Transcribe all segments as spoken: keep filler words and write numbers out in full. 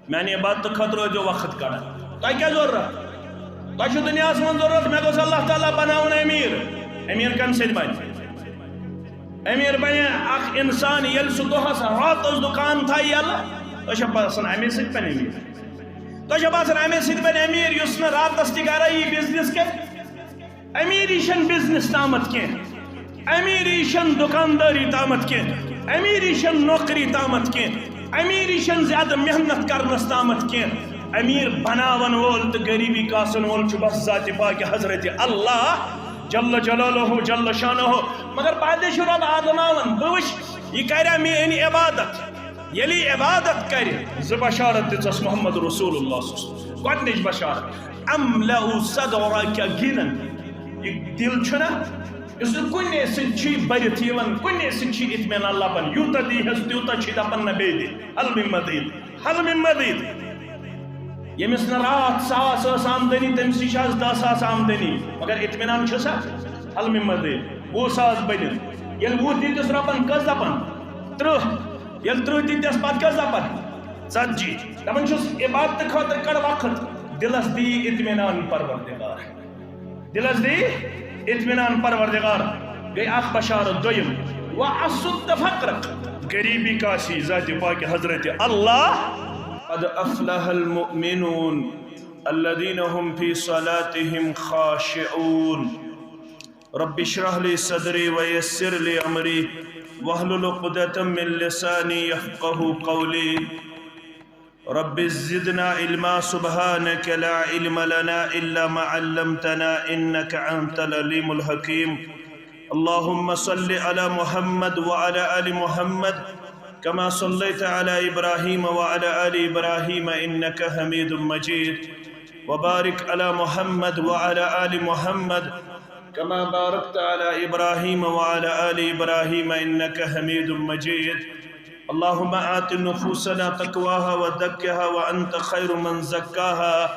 میانہِ عبادتہٕ خٲطرٕ ٲسۍزیو وقت کڑان۔ تۄہہِ کیٛاہ ضروٗرت؟ تۄہہِ چھُ دُنیاہَس منٛز ضروٗرت، مےٚ گوٚژھ اللہ تعالیٰ بناوُن أمیٖر۔ أمیٖر کَمہِ سۭتۍ بَنہِ؟ أمیٖر بَنہِ اَکھ اِنسان، ییٚلہِ سُہ دۄہَس راتَس دُکان تھایہِ یَلہٕ، تۄہہِ چھا باسان اَمے سۭتۍ بَنہِ أمیٖر؟ تۄہہِ چھا باسان اَمے سۭتۍ بَنہِ أمیٖر، یُس نہٕ راتَس تہِ گَرَے یی، بِزنِس کَرِ؟ امیٖری چھَنہٕ بِزنِس تامَتھ کینٛہہ، امیٖری چھَنہٕ دُکاندٲری تامَتھ کینٛہہ، امیٖری چھَنہٕ نوکری تامَتھ کینٛہہ، امیٖری چھَنہٕ زیادٕ محنت کرنَس تامَتھ کینٛہہ۔ امیٖر بناون وول تہٕ غریٖبی کاسن وول چھُ بس ذاتِ پاکہِ حضرت اللہ جل جلالہ جل شانہ۔ مگر بعدے چھُ رب آزماوان، بہٕ وٕچھ، یہِ کریا میٲنۍ عبادت؟ ییٚلہِ یہِ عبادت کرِ، زٕ بشارت دِژس محمد رسول اللہ صلی اللہ علیہ وسلم۔ گۄڈٕنِچ بشارت، املأ صدرك غنى۔ یہِ دِل چھُنہ، یُس نہٕ کُنے سۭتۍ چھُے بٔرِتھ یِوان، کُنے سۭتۍ چھُے اطمینان لبان، یوٗتاہ دیٖہَس تیوٗتاہ چھُے دپان نہ بیٚیہِ دِ، حل من مزید، حل من مزید۔ ییٚمِس نہٕ راتھ ساس ٲس آمدنی، تٔمِس نِش آسہٕ دَہ ساس آمدنی، مگر اطمینان چھُ سا؟ حل من مزید، وُہ ساس بٔنِتھ۔ ییٚلہِ وُہ دِتِس رۄبن، کٔژ دَپان؟ تٕرٛہ۔ ییٚلہِ تٕرٛہ دِتِس، پتہٕ کٔژ دَپان؟ ژتجی۔ دَپان چھُس، عبادتہٕ خٲطرٕ کڑ وقت، دِلس دی اطمینان پروردگار۔ دِلس دی اطمینان پروردگار۔ گٔے اکھ بشارت۔ دوٚیِم، وَأَسُدَّ فَقْرَكَ، غریٖبی کاسی ذاتِ پاکہِ حضرت اللہ۔ قد أفلح المؤمنون الذين هم في صلاتهم خاشعون۔ رب اشرح لي صدري ويسر لي أمري واحلل عقدة من لساني يفقه قولي۔ رب زدنا علما، سبحانك لا علم لنا إلا ما علمتنا إنك أنت العليم الحكيم۔ اللهم صل على محمد وعلى آل محمد كما صليت على إبراهيم وعلى آل إبراهيم إنك حميد مجيد، وبارك على محمد وعلى آل محمد كما باركت على إبراهيم وعلى آل إبراهيم إنك حميد مجيد۔ اللهم آت نفوسنا تقواها وزكها وأنت خير من زكاها،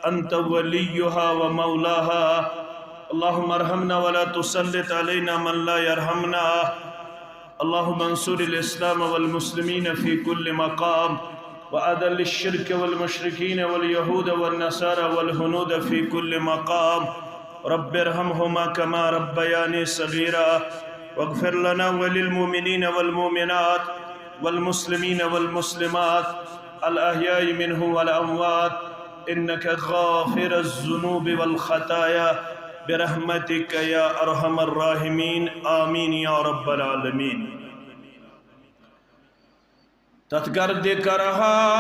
أنت وليها ومولاها۔ اللهم ارحمنا ولا تسلط علينا من لا يرحمنا۔ اللهم انصر الإسلام والمسلمين في كل مقام، وأذل الشرك والمشركين واليهود والنصارى والهنود في كل مقام۔ رب ارحمهما كما ربياني صغيرا، واغفر لنا وللمؤمنين والمؤمنات والمسلمين والمسلمات الأحياء منهم والأموات، إنك غافر الذنوب والخطايا برحمتك يا أرحم الراحمين، آمين يا رب العالمين۔ تتھ گردِ کرہا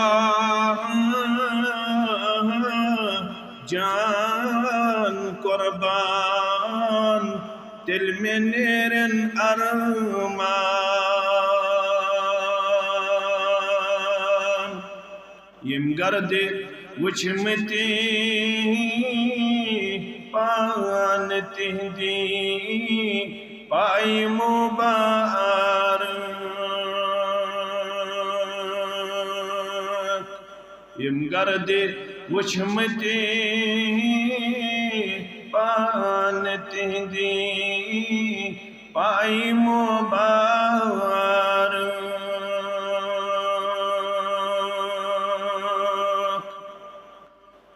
جان قربان، تیٚلہِ مےٚ نیرن ارمان۔ یِم گردِ وٕچھمٕتۍ پانہٕ تِہنٛدِ پایہِ مُبارک۔ یِم گردِ وٕچھمٕتۍ پانہٕ تِہنٛدِ پایہِ مُبارک۔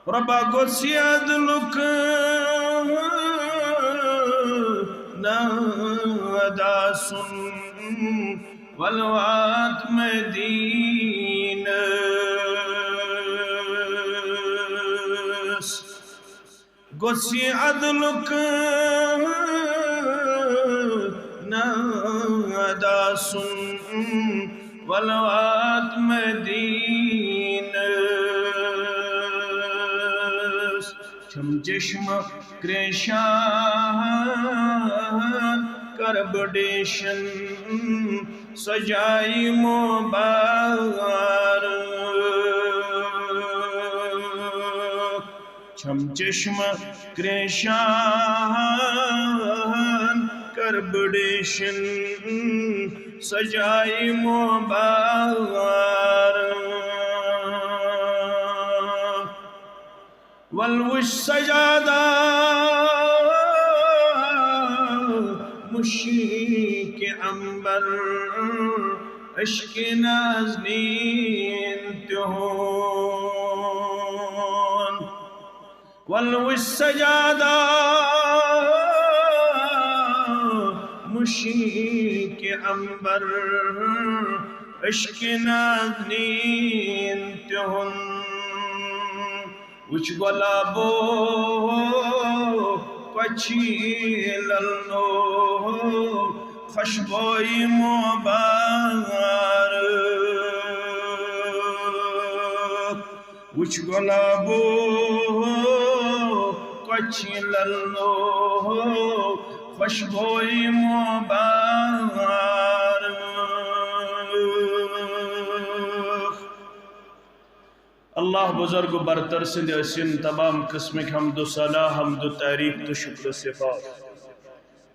رۄبا گوٚژھ یہِ عدلُک ناو ادا سُن، ولوات مدینس۔ گوٚژھ یہِ عدلُک ناو ادا سُن، ولوات مدینس۔ چھم چشمہٕ کریشان، کربہٕ ڈیشن سجایہِ مُبارک۔ چھم چشمہٕ کریشان، کربہٕ ڈیشن سجایہِ مُبارک۔ ول وٕچھ سجادہ مُشکِ عنبر، عشقِ نازنین تِہُنٛد۔ ولوٕچھ سجادہ مُشکہِ عنبر، عشقِ نازنیٖن تِہُنٛد۔ وٕچھ گۄلابو کۄچھِ للنو، خۄشبویہِ مُبارک۔ وٕچھ گۄلابو کۄچھِ للنو، خۄشبویہِ مُبارک۔ اللہ بزرگ و برتر سٕنٛدِ ٲسِن تمام قٕسمٕکۍ حمد و ثنا، حمد و تعریف تہٕ شکر و صفات۔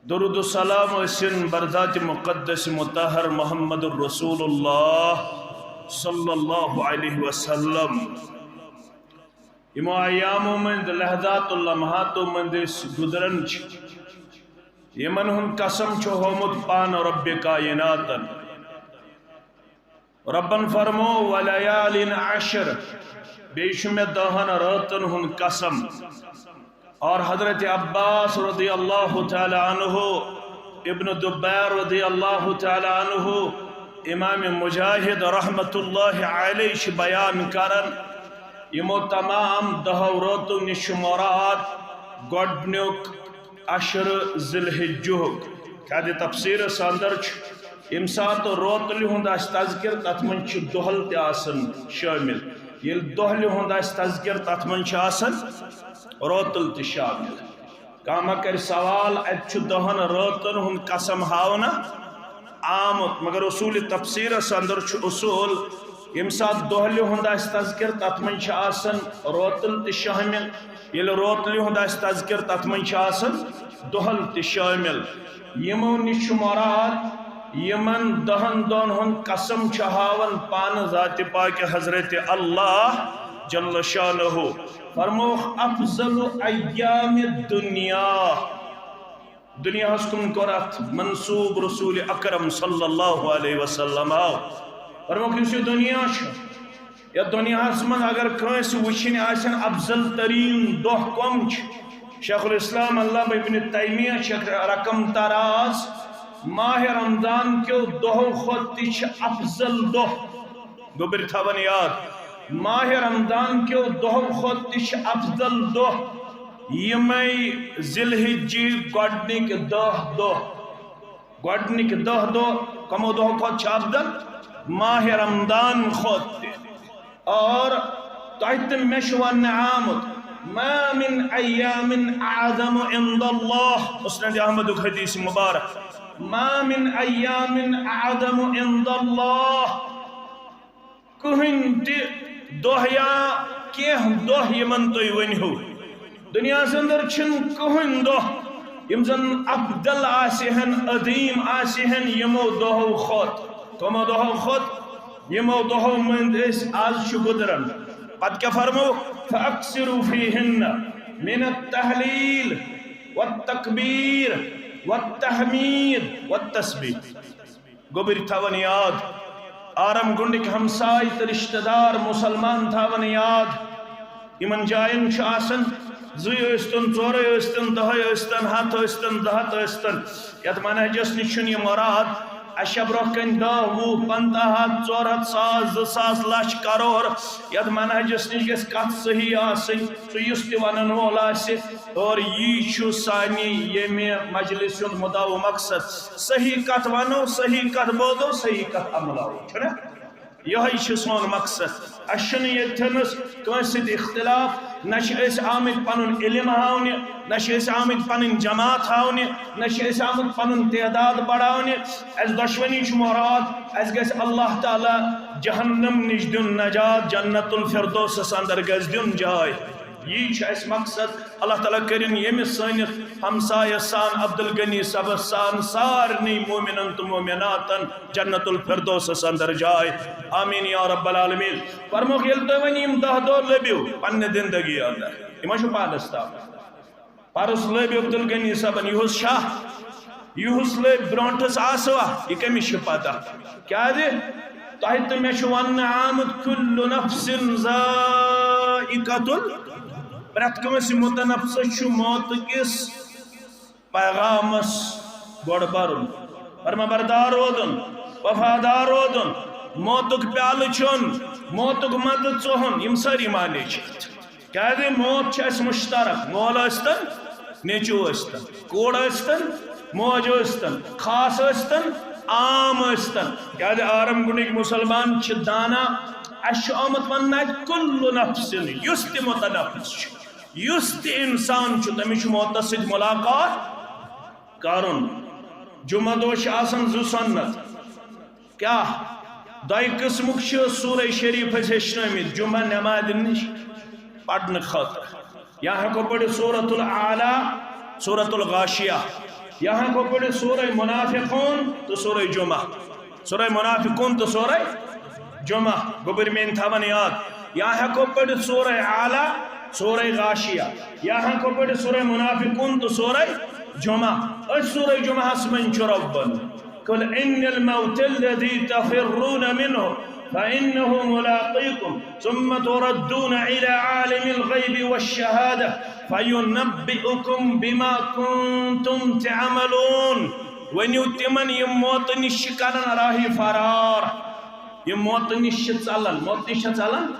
درود و سلام ٲسِن بر ذاتِ مقدس مطہر محمد رسول اللہ صلی اللہ علیہ وسلم۔ یِمو ایامو منٛز، لحظات و لمحاتو منٛز أسۍ گُزران چھِ، یِمن ہُنٛد قسم چھُ ہومُت پانہٕ ربِ کائناتن۔ ربن فرمو، "ولیال عشر"، بیٚیہِ چھُ مےٚ دَہَن رٲژن ہُنٛد قسم۔ اور حضرت عباس رضی اللہ تعالی عنہ، ابن زبیر رضی اللہ تعالی عنہ، امام مجاہد رحمت اللہ علیہ چھِ بیان کران، یِمو تمام دَہو رٲژو نِش چھُ مراد گۄڈٕنیُک عشر ذی الحجُک۔ کیازِ تفسیرس اندر چھُ ییٚمہِ ساتہٕ روتلہِ ہُنٛد آسہِ تذکر، تتھ منٛز چھِ دۄہل تہِ آسان شٲمِل۔ ییٚلہِ دۄہلہِ ہُنٛد آسہِ تذکر، تتھ منٛز چھِ آسان روتل تہِ شٲمِل۔ کانٛہہ ما کرِ سوال، اتہِ چھُ دَہن رٲژن ہُنٛد قسم ہاونہٕ آمُت، مگر اصوٗلِ تفسیرس اندر چھُ اصوٗل، ییٚمہِ ساتہٕ دۄہلہِ ہُنٛد آسہِ تذکر، تتھ منٛز چھِ آسان روتل تہِ شٲمِل۔ ییٚلہِ روتلہِ ہُنٛد آسہِ تذکر، تتھ منٛز چھِ آسان دۄہل تہِ شٲمِل۔ یِمو نِش چھُ مراد، یِمن دَہن دۄہن ہُنٛد قسم چھُ ہاوان پانہٕ ذاتِ پاکہِ حضرت اللہ جل شانہ۔ فرمووُکھ، "افضل ایام الدنیا"۔ دُنیاہس کُن کوٚر اتھ منسوب رسول اکرم صلی اللہ علیہ وسلم۔ آو فرمووُکھ، یُس یہِ دُنیا چھُ، یتھ دُنیاہس منٛز اگر کٲنٛسہِ وٕچھِنۍ آسن افضل ترین دۄہ کم چھِ، شیخ الاسلام علامہ ابن تیمیہ چھِ رقم تراز، ماہ رمضان کیو دۄہو کھۄتہٕ تہِ چھِ افضل دۄہ۔ گوٚبرۍ تھاوان یاد، ماہ رمضان کیو دۄہو کھۄتہٕ تہِ چھِ افضل دۄہ یِمے ذی الحجہِ گۄڈنِکۍ دَہ دۄہ۔ گۄڈنِکۍ دَہ دۄہ کمو دۄہو کھۄتہٕ چھِ افضل؟ ماہ رمضان کھۄتہٕ تہِ۔ اور تۄہہِ تہٕ مےٚ چھُ وننہٕ آمُت، "ما من ایام اعظم عند اللہ"، مسند احمدُک حدیث مبارک، "ما من ایام اعظم عند اللہ"۔ کٕہٕنۍ تہِ دۄہ یا کینٛہہ دۄہ یِمن تُہۍ ؤنۍہِو، دُنیاہس اندر چھِنہٕ کٕہٕنۍ دۄہ یِم زن افضل آسہِ ہن، عظیٖم آسہِ ہن یِمو دۄہو کھۄتہٕ۔ کٕمو دۄہو کھۄتہٕ؟ یِمو دۄہو منٛز أسۍ آز چھِ گُزران۔ پتہٕ کیٛاہ فرمو؟ "فاکثروا فیہن من التہلیل والتکبیر والتحمید والتسبیح"۔ گوٚبرۍ تھاوان یاد، آرم گنڈٕکۍ ہمساے تہٕ رشتہٕ دار مسلمان تھاوان یاد۔ یِمن جاین چھُ آسان زٕے ٲسۍتن، ژورے ٲسۍتن، دَہے ٲسۍتن، ہتھ ٲسۍتن، زٕ ہتھ ٲسۍتن۔ یتھ منہجس نِش چھُنہٕ یہِ مراد اسہِ چھا برونٛہہ کنہِ دَہ، وُہ، پنٛژاہ، ہتھ، ژور ہتھ، ساس، زٕ ساس، لچھ، کرور۔ یتھ منہجس نِش گژھِ کتھ صحیح آسٕنۍ، سُہ یُس تہِ ونن وول آسہِ۔ اور یی چھُ سانہِ ییٚمہِ مجلسہِ ہُنٛد مُدعا و مقصد۔ صحیح کتھ ونو، صحیح کتھ بوزو، صحیح کتھ عملاوو، چھُنہ؟ یِہوٚے چھُ سون مقصد۔ اَسہِ چھُنہٕ ییٚتھٮ۪نَس کٲنٛسہِ سۭتۍ اختلاف، نہ چھِ أسۍ آمٕتۍ پنُن علم ہاونہِ، نہ چھِ أسۍ آمٕتۍ پنٕنۍ جماعت ہاونہِ، نہ چھِ أسۍ آمٕتۍ پنُن تعداد بڑاونہِ۔ اَسہِ دۄشوٕنی چھُ مراد، اَسہِ گژھِ اللہ تعالیٰ جہنم نِش دیُن نجات، جنت الفردوسس اندر گژھِ دیُن جاے۔ یی چھُ اَسہِ مقصد۔ اللہ تعالیٰ کٔرِن ییٚمِس سٲنِس ہمسایس سان، عبدالغنی صٲبس سان، سارنٕے مومنن تہٕ مومناتن جنت الفردوسس اندر جاے۔ آمین یا رب العالمین۔ فرموکھ، ییٚلہِ تُہۍ وۄنۍ یِم دَہ دۄہ لٔبِو پننہِ زندگی اندر، یہِ ما چھُ پانس تام؟ پرُس لٔبۍ عبدالغنی صٲبن یُہُس شاہ، یُہُس لٔبۍ برونٹھس آسوا؟ یہِ کٔمِس چھِ پتہ؟ کیازِ؟ تۄہہِ تہٕ مےٚ چھُ وننہٕ آمُت، "کل نفس ذائقۃ الموت"۔ پرٛٮ۪تھ کٲنٛسہِ متنفسس چھُ موت کِس پیغامس گۄڈٕ برُن، فرمانبردار روزُن، وفادار روزُن۔ موتُک پیالہٕ چیوٚن، موتُک مزٕ ژوٚہُن، یِم سٲری معنی چھِ۔ کیازِ موت چھِ اَسہِ مشترک، مول ٲسۍتن، نیٚچوٗ ٲسۍتن، کوٗر ٲسۍتن، موج ٲسۍتن، خاص ٲسۍتن، عام ٲسۍتن۔ کیازِ آرم گنڈٕکۍ مسلمان چھِ دانا، اَسہِ چھُ آمُت وننہٕ اَتہِ کُلُّ نفسن، یُس تہِ متنفس چھُ، یُس تہِ انسان چھُ، تٔمِس چھُ موتس سۭتۍ ملاقات کرُن۔ جمعہ دۄہ چھِ آسان زٕ سنت۔ کیٛاہ؟ دۄیہِ قٕسمُک چھِ سورہ شریٖف أسۍ ہیٚچھنٲومٕتۍ جمعہ نٮ۪مازِ نِش پرنہٕ خٲطرٕ۔ یا ہٮ۪کو پٔرِتھ سورۃ الاعلیٰ، سورۃ الغاشیہ، یا ہٮ۪کو پٔرِتھ سورہ منافقون تہٕ سورہ جمعہ۔ سورہ منافقون تہٕ سورہ جمعہ، گوٚبٕرۍ میٲنۍ تھاوان یاد۔ یا ہٮ۪کو پٔرِتھ سورہ اعلیٰ، سورہ غاشیہ، یا ہٮ۪کو پٔرِتھ سورہ منافقون تہٕ سورہ جمعہ۔ أتھۍ سورہ جمعہس منٛز چھُ رۄبن، قل ان الموت الذي تفرون منه فانه ملاقيكم ثم تردون الى عالم الغيب والشهادة فينبئكم بما كنتم تعملون۔ ؤنِو تِمن، یِم موتہٕ نِش چھِ کران راہی فرار، یِم موتہٕ نِش چھِ ژلان، موتہٕ نِش چھا ژلان؟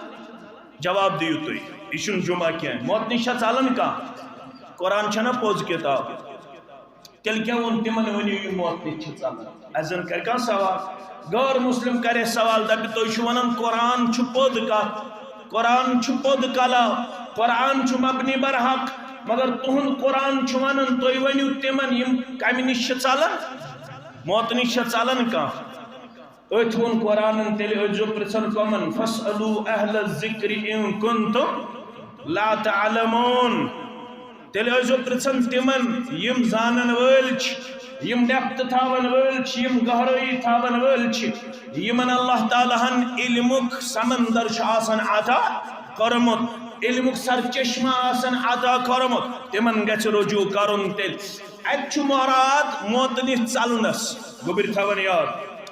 جواب دِیِو تُہۍ، یہِ چھُنہٕ جمعہ کینٛہہ، موتہٕ نِش چھا ژلان کانٛہہ؟ قرآن چھَنا پوٚز کِتاب؟ تیٚلہِ کیٛاہ ووٚن تِمن، ؤنِو یِم موتہٕ نِش چھِ ژلان؟ اَسہِ زَن کَرِ کانٛہہ سوال، غٲر مسلم کَرِ اَسہِ سوال، دَپہِ تُہۍ چھِو وَنان قرآن چھُ پوٚد کَتھ، قرآن چھُ پوٚد کلام، قرآن چھُ مبنی بر حق، مگر تُہُنٛد قرآن چھُ وَنان، تُہۍ ؤنِو تِمن یِم کَمہِ نِش چھِ ژلان؟ موتہٕ نِش چھا ژلان کانٛہہ؟ أتھۍ ووٚن قرآنن، تیٚلہِ ٲسۍزیو پرٛژھان کۄمن؟ فاسألوا اہل الذکر ان کنتم لا تعلمون۔ تیٚلہِ ٲسۍزیو پرٛژھان تِمن، یِم زانن وٲلۍ چھِ، یِم ڈیپتھ تھاون وٲلۍ چھِ، یِم گہرٲیی تھاون وٲلۍ چھِ، یِمن اللہ تعالیٰ ہن علمُک سمندر چھُ آسان عطا کوٚرمُت، علمُک سرچشمہ آسان عطا کوٚرمُت، تِمن گژھِ رجوع کرُن۔ تیٚلہِ اتہِ چھُ مراد موتہٕ نِش ژلنس۔ گوٚبٕرۍ تھاوان یاد،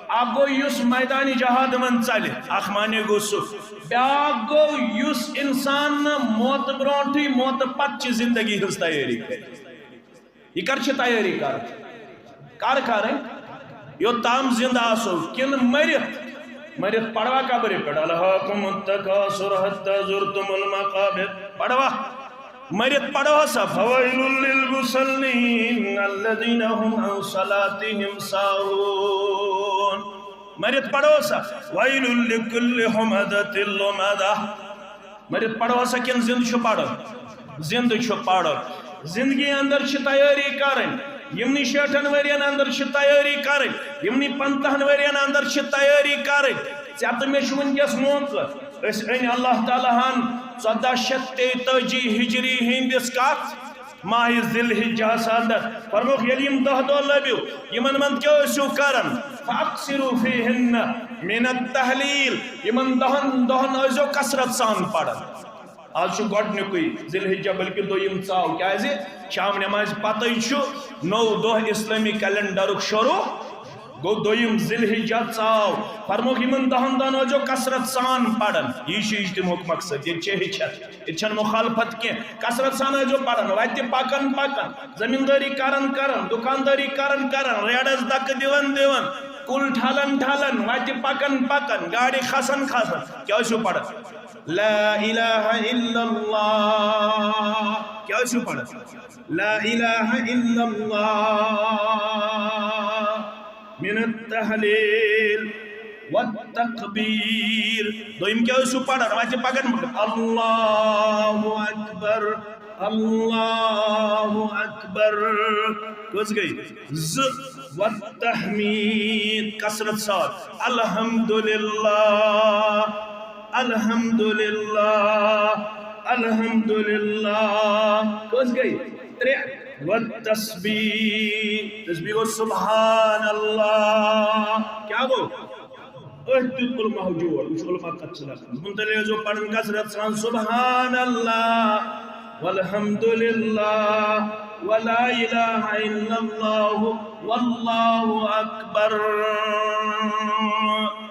اکھ گوٚو یُس میدانِ جہاد منٛز ژلہِ، اکھ معنی گوٚو سُہ۔ بیاکھ گوٚو یُس انسان نہٕ موتہٕ برونٹھٕے موتہٕ پتہٕ چہِ زندگی ہٕنٛز تیٲری کرِ۔ یہِ کر چھِ تیٲری کرٕنۍ؟ کر کرٕنۍ؟ یوٚتام زندٕ آسو کِنہٕ مٔرِتھ؟ مٔرِتھ پڑوا قبرِ پٮ۪ٹھ؟ الہاکم التکاثر حتی زرتم المقابر۔ پڑوا؟ مٔرِتھ پڑوا سا؟ فویل للمصلین الذین هم عن صلاتهم ساہون۔ مٔرِتھ پڑوا سا؟ ویل لکل ہمزۃ لمزہ۔ مٔرِتھ پڑوا سا کِنہٕ زِندٕ چھُ پرُن؟ زِندٕ چھُ پرُن۔ زندگی اندر چھِ تیٲری کرٕنۍ۔ یِمنٕے شیٹھن ؤرین اندر چھِ تیٲری کرٕنۍ۔ یِمنٕے پنٛژاہن ؤرین اندر چھِ تیٲری کرٕنۍ۔ ژےٚ تہٕ مےٚ چھُ وٕنکیٚس موقعہٕ۔ أسۍ أنۍ اللہ تعالیٰ ہن ژۄداہ شیٚتھ تیتٲجی ہجری ہٕنٛدِس کتھ ماہِ ذی الحجہس اندر۔ فرمووُکھ، ییٚلہِ یِم دَہ دۄہ لٔبِو، یِمن منٛز کیٛاہ ٲسِو کران؟ فَأَكْثِرُوا فِيهِنَّ مِنَ التَّهْلِيلِ۔ یِمن دَہن دۄہن ٲسۍزیو کثرت سان پران۔ آز چھُ گۄڈٕنیُکُے ذی الحجہ، بلکہِ دوٚیِم ژاو۔ کیٛازِ؟ شام نمازِ پتے چھُ نوٚو دۄہ اسلٲمی کیلنڈرُک شروع۔ گوٚو دوٚیِم ذی الحجہ ژاو۔ فرمووُکھ، یِمن دَہن دۄہن ٲسۍزیو کثرت سان پران۔ یی چھُ اجتماعُک مقصد، ییٚتہِ چھِ ہیٚچھتھ۔ ییٚتہِ چھَنہٕ مخالفت کینٛہہ۔ کثرت سان ٲسۍزیو پران، وتہِ پکان پکان، زمیٖندٲری کران کران، دُکاندٲری کران کران، ریڈس دکہٕ دِوان دِوان، کُل ٹھلان ٹھلان، وتہِ پکان پکان، گاڑِ کھسان کھسان۔ کیٛاہ ٲسِو پران؟ لا الہ الا اللہ۔ کیٛاہ ٲسِو پران؟ لا الہ الا اللہ من التہلیل والتکبیر۔ دوٚیِم کیٛاہ ٲسِو پران؟ وتہِ پکان پکان، اللہ اکبر، اللہ اکبر۔ کٔژ گٔے؟ زٕ۔ والتحمید، کثرت سان۔ الحمدللہ، الحمدللہ، الحمدللہ۔ کٔژ گٔے؟ ترٛےٚ۔ والتسبیح، تسبیح گوٚو سبحان اللہ۔ کیٛاہ گوٚو؟ أتھۍ دیُت کُل مہجور، وٕچھ علماء کتھ چھِ لیکھان۔ دوٚپُن، تیٚلہِ ٲسۍزیو پران کثرت سان سبحان اللہ والحمدللہ ولا الہ الا اللہ واللہ اکبر۔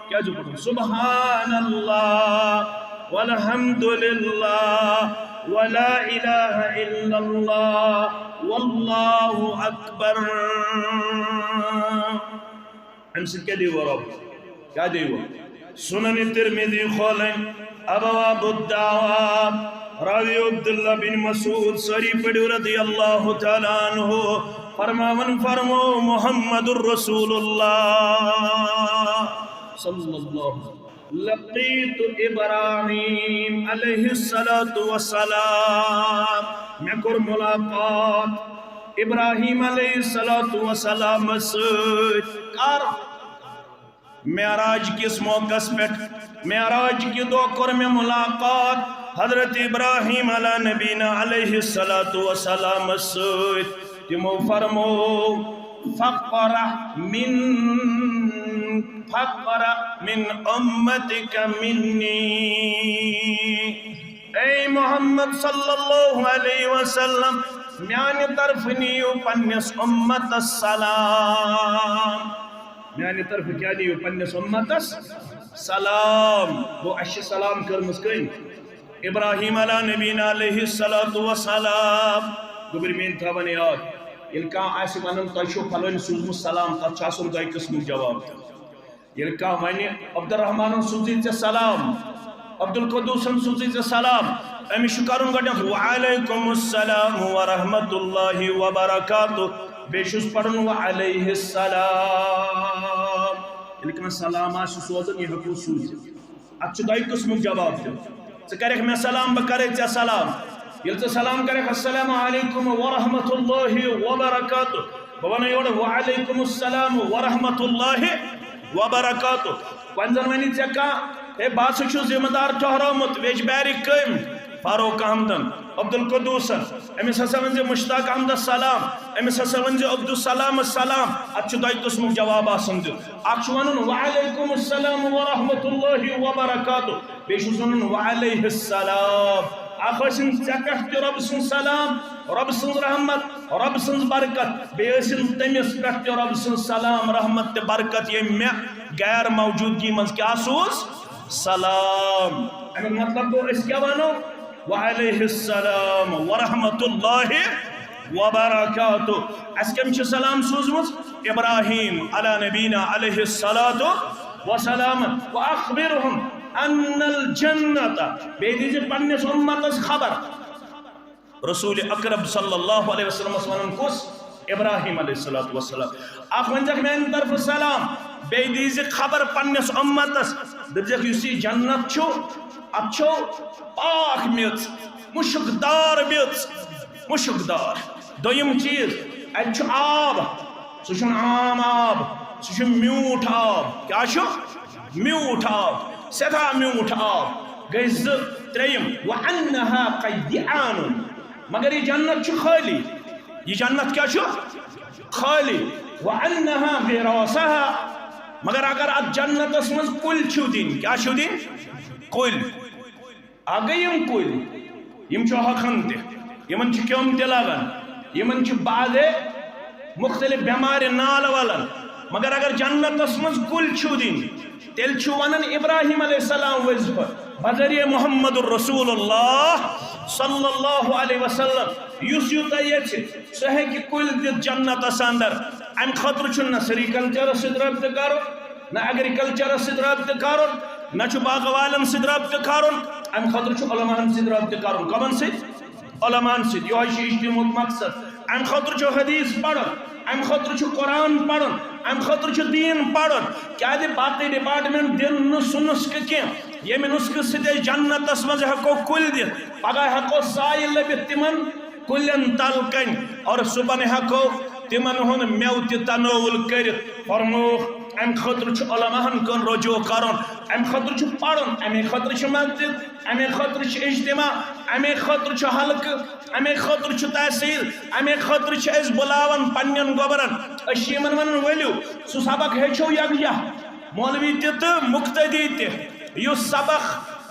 کیٛاہ چھُ پرُن؟ سبحان اللہ والحمد لله ولا إله إلا الله والله أكبر. امہِ سۭتۍ کیٛاہ دِیِو رۄب؟ کیٛاہ دِیِو؟ سنن ترمذی کھولٕنۍ، ابواب الدعوات، راوی عبداللہ بن مسعود، سٲری پٔرِو رضی اللہ تعالیٰ عنہ، فرماوان فرمو محمد رسول اللہ صلی اللہ علیہ وسلم۔ لقيت إبراهيم عليه الصلاة والسلام، مےٚ کوٚر ملاقات ابراہیم علیہ الصلوۃ والسلام سۭتۍ۔ کر؟ معراج کِس موقعس پٮ۪ٹھ، معراج کہِ دۄہ کوٚر مےٚ ملاقات حضرت ابراہیم علی نبینا علیہ الصلوۃ والسلام سۭتۍ۔ تِمو فرمو، فاقرأ من، فاقرأ من أمتك مني۔ اے محمد صلی اللہ علیہ وسلم، میانہِ طرفہٕ نِیِو پننِس اُمتس سلام۔ میانہِ طرفہٕ کیٛاہ نِیِو پننِس اُمتس؟ سلام۔ گوٚو، اَسہِ چھِ سلام کٔرمٕژ کٔمۍ؟ ابراہیم علی نبینا علیہ الصلوۃ والسلام۔ گوٚبرۍ میٲنۍ تھاوان یاد، ییٚلہِ کانٛہہ آسہِ ونان، تۄہہِ چھُو فلٲنۍ سوٗزمُت سلام، تتھ چھُ آسان دۄیہِ قٕسمُک جواب دیُن۔ ییٚلہِ کانٛہہ ونہِ، عبدالرحمانن سوٗزٕے ژےٚ سلام، عبدالقدوسن سوٗزٕے ژےٚ سلام، أمِس چھُ کرُن گۄڈٕنٮ۪تھ وعلیکم السلام ورحمۃ اللہ وبرکاتہ، بیٚیہِ چھُس پرُن وعلیہ السلام۔ ییٚلہِ کانٛہہ سلام آسہِ سوزان، یہِ ہٮ۪کو سوٗزِتھ۔ اتھ چھُ دۄیہِ قٕسمُک جواب دیُن۔ ژٕ کرکھ مےٚ سلام، بہٕ کرے ژےٚ سلام۔ ییٚلہِ ژٕ سلام کرکھ، السلام علیکم ورحمۃ اللہ وبرکاتہ، بہٕ وَنہٕ یورٕ وعلیکم السلام ورحمۃ اللہ وبرکاتہ۔ وۄنۍ زَن وَنہِ ژےٚ کانٛہہ، ہے، بہٕ ہسا چھُس ذمہٕ دار ٹھہرومُت ویجبیارِ کٔمۍ؟ فاروق احمدن، عبدالقدوسن، أمِس ہسا ؤنۍ زِ مشتاق احمدس سلام، أمِس ہسا ؤنۍ زِ عبدالسلامس سلام۔ اتھ چھُ دۄیہِ قٕسمُک جواب آسان دیُن۔ اکھ چھُ وَنُن وعلیکم السلام ورحمۃ اللہ وبرکاتہ، بیٚیہِ چھُس وَنُن وعلیہ السلام۔ اکھ ٲسِن ژےٚ پٮ۪ٹھ تہِ رۄبہٕ سُنٛد سلام، رۄبہٕ سٕنٛز رحمت، رۄبہٕ سٕنٛز برکت، بیٚیہِ ٲسِن تٔمِس پٮ۪ٹھ تہِ رۄبہٕ سٕنٛز سلام، رحمت تہٕ برکت، ییٚمۍ مےٚ غیر موجودگی منٛز کیٛاہ سوٗز؟ سلام۔ اَمیُک مطلب گوٚو، أسۍ کیٛاہ وَنو؟ وعلیہ السلام ورحمۃ اللہ وبرکاتہ۔ اَسہِ کٔمۍ چھِ سلام سوٗزمٕژ؟ ابراہیم علی نبینا علیہ الصلوۃ والسلام۔ واخبرهم ان الجنۃ، بیٚیہِ دیٖزِ پننِس اُمتس خبر۔ رسول اکرم صلی اللہ علیہ وسلمس ونان کُس؟ ابراہیم علیہ الصلوۃ والسلام۔ اکھ ؤنۍزٮ۪کھ میانہِ طرفہٕ سلام، بیٚیہِ دیٖزِ خبر پننِس اُمتس، دٔپزٮ۪کھ یُس یہِ جنت چھُ، اتھ چھو پاک میٚژ، مُشک دار میٚژ، مُشک دار۔ دوٚیِم چیٖز، اتہِ چھُ آب، سُہ چھُنہٕ عام آب، سُہ چھُ میوٗٹھ آب۔ کیٛاہ چھُ؟ میوٗٹھ آب، سٮ۪ٹھاہ میوٗٹھ آب۔ گٔے زٕ۔ ترٛیٚیِم، وَأَنَّهَا قَيْعَانٌ، مگر یہِ جنت چھُ خٲلی۔ یہِ جنت کیٛاہ چھُ؟ خٲلی۔ وَأَنَّهَا غِرَاسُهَا، مگر اگر اتھ جنتس منٛز کُلۍ چھِو دِنۍ، کیٛاہ چھِو دِنۍ؟ کُلۍ۔ اکھ گٔے یِم کُلۍ، یِم چھِ ہۄکھان تہِ، یِمن چھِ کیوٚم تہِ لگان، یِمن چھِ بعضے مُختٔلِف بٮ۪مارِ نالہٕ ولان۔ مگر اگر جنتس منٛز کُلۍ چھِو دِنۍ، تیٚلہِ چھُ ونان ابراہیم علیہ السلام وظیفہٕ بذریعہ محمد رسول اللہ صلی اللہ علیہ وسلم، یُس یوٗتاہ یژھِ، سُہ ہیٚکہِ کُلۍ دِتھ جنتس اندر۔ امہِ خٲطرٕ چھُنہٕ نہ سیریکلچرس سۭتۍ رٲبطہٕ کرُن، نہ ایگریکلچرس سۭتۍ رٲبطہٕ کرُن، نہ چھُ باغہٕ والٮ۪ن سۭتۍ رٲبطہٕ کرُن، امہِ خٲطرٕ چھُ علماہن سۭتۍ رٲبطہٕ کرُن۔ کمن سۭتۍ؟ علماہن سۭتۍ۔ یِہوٚے چھُ اجتماعُک مقصد۔ امہِ خٲطرٕ چھُ حدیث پرُن، امہِ خٲطرٕ چھُ قرآن پرُن، امہِ خٲطرٕ چھُ دیٖن پرُن۔ کیازِ باقٕے ڈپارٹمنٹ دِن نہٕ سُہ نسخہٕ کینٛہہ، ییٚمہِ نسخہٕ سۭتۍ أسۍ جنتس منٛز ہٮ۪کو کُلۍ دِتھ، پگاہ ہٮ۪کو سایہِ لٔبِتھ تِمن کُلٮ۪ن تل کنۍ، اور صُبحن ہٮ۪کو تِمن ہُنٛد مٮ۪وٕ تہِ تناول کٔرِتھ۔ فرمووُکھ، امہِ خٲطرٕ چھُ علماہن کُن رجوع کرُن، امہِ خٲطرٕ چھُ پرُن، امے خٲطرٕ چھِ مسجد، امے خٲطرٕ چھُ اجتماع، امے خٲطرٕ چھُ حلقہٕ، امے خٲطرٕ چھُ تحصیل، امے خٲطرٕ چھِ أسۍ بُلاوان پننٮ۪ن گۄبرن۔ أسۍ چھِ یِمن ونان، ؤلِو، سُہ سبق ہیٚچھو یکجاہ، مولوی تہِ تہٕ مقتدی تہِ۔ یُس سبق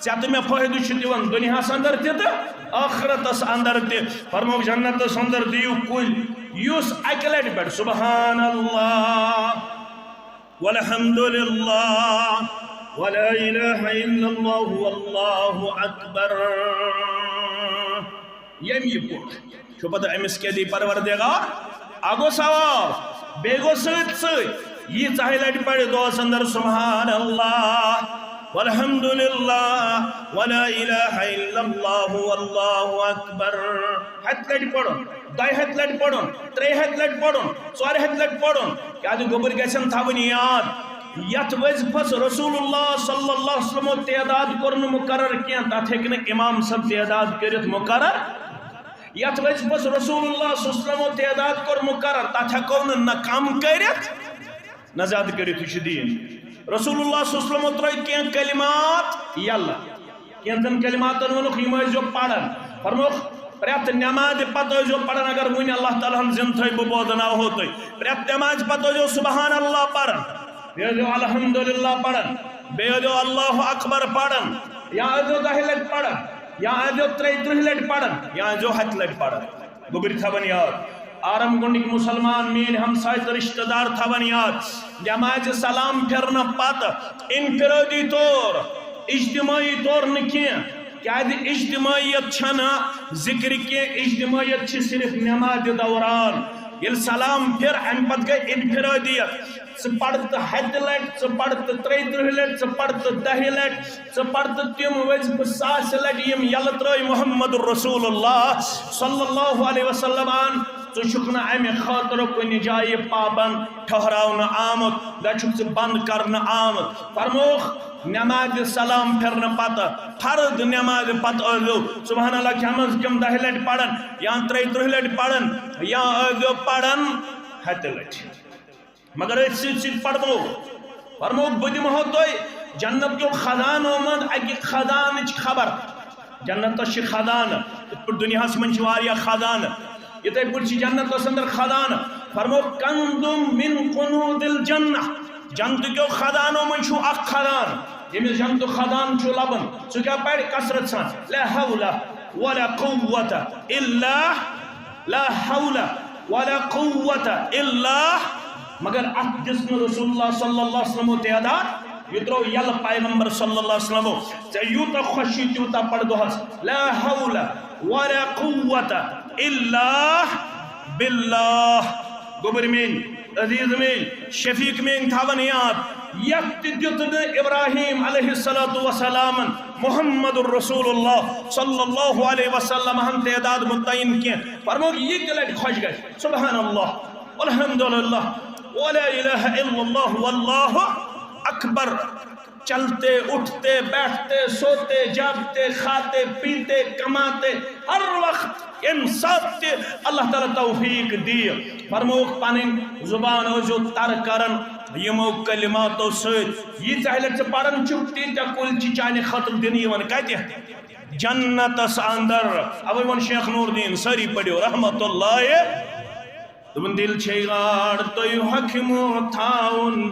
ژےٚ تہٕ مےٚ فٲیدٕ چھُ دِوان دُنیاہَس اندر تہِ تہٕ ٲخرتَس اندر تہِ۔ فرمووُکھ، جنتَس اندر دِیِو کُلۍ، یُس اَکہِ لَٹہِ پٮ۪ٹھ سبحان اللہ والحمد للہ ولا إله إلا الله والله أكبر۔ ییٚمۍ یہِ پوٚر، چھُ پتہٕ أمِس کیٛاہ دی پروردگار؟ اَکھ گوٚو ثواب، بیٚیہِ گوٚو سۭتۍ سۭتۍ ییٖژاہہِ لٹہِ پرِ دۄہس اندر سبحان اللہ والحمد للہ ولا الہ الا اللہ واللہ اکبر۔ ہتہِ لٹہِ پرُن، دۄیہِ ہتہِ لٹہِ پرُن، ترٛیٚیہِ ہتہِ لٹہِ پرُن، ژورِ ہتہِ لٹہِ پرُن۔ کیٛازِ گوٚبٕرۍ گژھن تھاوٕنۍ یاد، یتھ وظیفس رسول اللہ صلی اللہ علیہ وسلم تعداد کوٚر نہٕ مقرر کینٛہہ، تتھ ہیٚکہِ نہٕ امام صٲب تعداد کٔرِتھ مقرر۔ یتھ وظیفس رسول اللہ صلی اللہ علیہ وسلم تعداد کوٚر مقرر، تتھ ہیٚکو نہٕ نہ کم کٔرِتھ نہ زیادٕ کٔرِتھ۔ یہِ چھُ دیٖن۔ رسول اللہ صلی اللہ علیہ وسلم ترٲے کینٛہہ کلمات یلہٕ۔ کینٛژن کلماتن ووٚنُکھ، یِم ٲسۍزیو پران۔ فرمووُکھ، پرٛٮ۪تھ نٮ۪مازِ پتہٕ ٲسۍزیو پران، اگر وُنہِ اللہ تعالیٰ ہن زِندٕ تھٲے، بہٕ بوزناوہو تُہۍ۔ پرٛٮ۪تھ نٮ۪مازِ پتہٕ ٲسۍزیو سبحان اللہ پران، بیٚیہِ ٲسۍزیو الحمدللہ پران، بیٚیہِ ٲسۍزیو اللہ اکبر پران، یا ٲسۍزیو دَہہِ لٹہِ پران، یا ٲسۍزیو ترٛیہِ ترٕٛہہِ لٹہِ پران، یا ٲسۍزیو ہتہِ لٹہِ پران۔ گوٚبٕرۍ تھاوان یاد، آرم گنڈٕکۍ مسلمان، میٲنۍ ہمساے تہٕ رشتہٕ دار تھاوان یاد، نمازِ سلام پھرنہٕ پتہٕ انفرادی طور، اجتماعی طور نہٕ کینٛہہ، کیازِ اجتماعیت چھنہٕ ذکر کینٛہہ، اجتماعیت چھِ صرف نمازِ دوران۔ ییٚلہِ سلام پھر، امہِ پتہٕ گٔے انفرادیت۔ ژٕ پَر تہٕ ہَتہِ لَٹہِ، ژٕ پَر تہٕ ترٛیہِ ترٕٛہ لَٹہِ، ژٕ پَر تہٕ دَہہِ لَٹہِ، ژٕ پَر تہٕ تِم وظیفہٕ ساسہِ لَٹہِ، یِم یَلہٕ ترٛٲوۍ محمد رسول اللہ صلی اللہ علیہ وسلم۔ ژٕ چھُکھ نہٕ اَمہِ خٲطرٕ کُنہِ جایہِ پابند ٹھہراونہٕ آمُت، نہ چھُکھ ژٕ بند کرنہٕ آمُت۔ فرمووُکھ، نمازِ سلام پھِرنہٕ پتہٕ، فرض نمازِ پتہٕ ٲسۍزیو سبحان اللہ کم از کم دَہہِ لَٹہِ پَران، یا ترٛیہِ ترٕٛہ لَٹہِ پَران، یا ٲسۍزیو پَران ہَتہِ لَٹہِ۔ مگر أتھۍ سۭتۍ سۭتۍ پرمو، فرمووُکھ، بہٕ دِمہو تۄہہِ جنت کیو خزانو منٛز اَکہِ خزانٕچ خبر۔ جنتس چھِ خزانہٕ، یِتھ پٲٹھۍ دُنیاہس منٛز چھِ واریاہ خزانہٕ، یِتھَے پٲٹھۍ چھِ جنتس اندر خزانہٕ۔ فرمووُکھ، کنز من کنوز الجنہ، جنتہٕ کیو خزانو منٛز چھُ اکھ خزانہٕ، ییٚمِس جنتُک خزانہٕ چھُ لبان، سُہ کیٛاہ پرِ؟ کثرت سان، لا حول ولا قوة الا، لا حول ولا قوة الا۔ مگر اتھ دِژ نہٕ رسول اللہ صلی اللہ علیہ وسلمو تعداد، یہِ ترٛوو یَلہٕ پیغمبر صلی اللہ علیہ وسلمو۔ ژےٚ یوٗتاہ خۄش چھُے تیوٗتاہ پَر دۄہَس، لا حول ولا قوة الا باللہ۔ گوٚبُر میٲنۍ، عزیز میٲنۍ، شفیق میٲنۍ تھاوان یاد، یَتھ تہِ دیُت نہٕ ابراہیم علیہ الصلوۃ والسلامن محمد رسول اللہ صلی اللہ علیہ وسلم ہن تعداد متعین کینٛہہ۔ فرمووُکھ، یہِ تہِ لٹہِ خۄش گژھِ، سبحان اللہ، الحمدللہ، ولا الہ الا اللہ، واللہ اکبر۔ چلتے، اٹھتے، بیٹھتے، سوتے، جاگتے، کھاتے، پیتے، کماتے، ہر وقت، ییٚمہِ ساتہٕ تہِ اللہ تعالیٰ توفیق دِیہِ، فرمووُکھ، پنٕنۍ زبان ٲسۍزیو تر کران یِمو کلماتو سۭتۍ۔ ییٖژاہ لٹہِ ژٕ پران چھُکھ، تیٖتیٛاہ کُلۍ چھِ چانہِ خٲطرٕ دِنہٕ یِوان۔ کتہِ؟ جنتس اندر۔ اوے ووٚن شیخ نور الدین، سٲری پٔرِو رحمت اللہ۔ دوٚپُن، دِل چھے گاڈ تۄہہِ حکمو تھاوُن،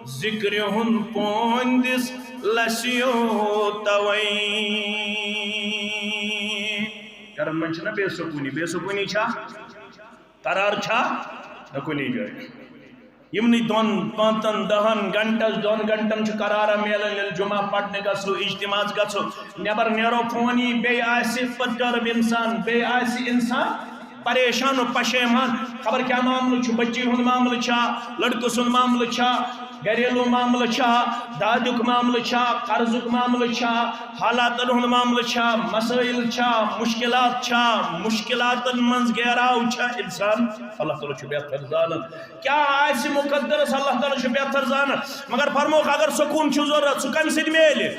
ذِکرِ ہُنٛد پونٛدِس لَسیو تَوَے۔ گرن منٛز چھِنہ بے سکوٗنی، بے سکوٗنی چھا؟ قرار چھا؟ نہ کُنی جایہِ۔ یِمنٕے دۄن، پانٛژن، دَہن گھنٹس، دۄن گھنٹن چھُ قرارا میلان، ییٚلہِ جمعہ پرنہِ گژھو، اجتماعس گژھو، نٮ۪بر نیرو، فون یی، بیٚیہِ آسہِ perturb انسان، بیٚیہِ آسہِ انسان پریشان و پشیمان، خبر کیٛاہ معاملہٕ چھُ، بچی ہُنٛد معاملہٕ چھا، لڑکہٕ سُنٛد معاملہٕ چھا، گھریلو معاملہٕ چھا، دادیُک معاملہٕ چھا، قرضُک معاملہٕ چھا، حالاتن ہُنٛد معاملہٕ چھا، مسائل چھا، مشکلات چھا، مشکلاتن منٛز گیراو چھا انسان، اللہ تعالیٰ چھُ بہتر زانان۔ کیٛاہ آسہِ مقدرس، اللہ تعالیٰ چھُ بہتر زانان۔ مگر فرمووُکھ، اگر سکوٗن چھُ ضروٗرت، سُہ کَمہِ سۭتۍ میلہِ؟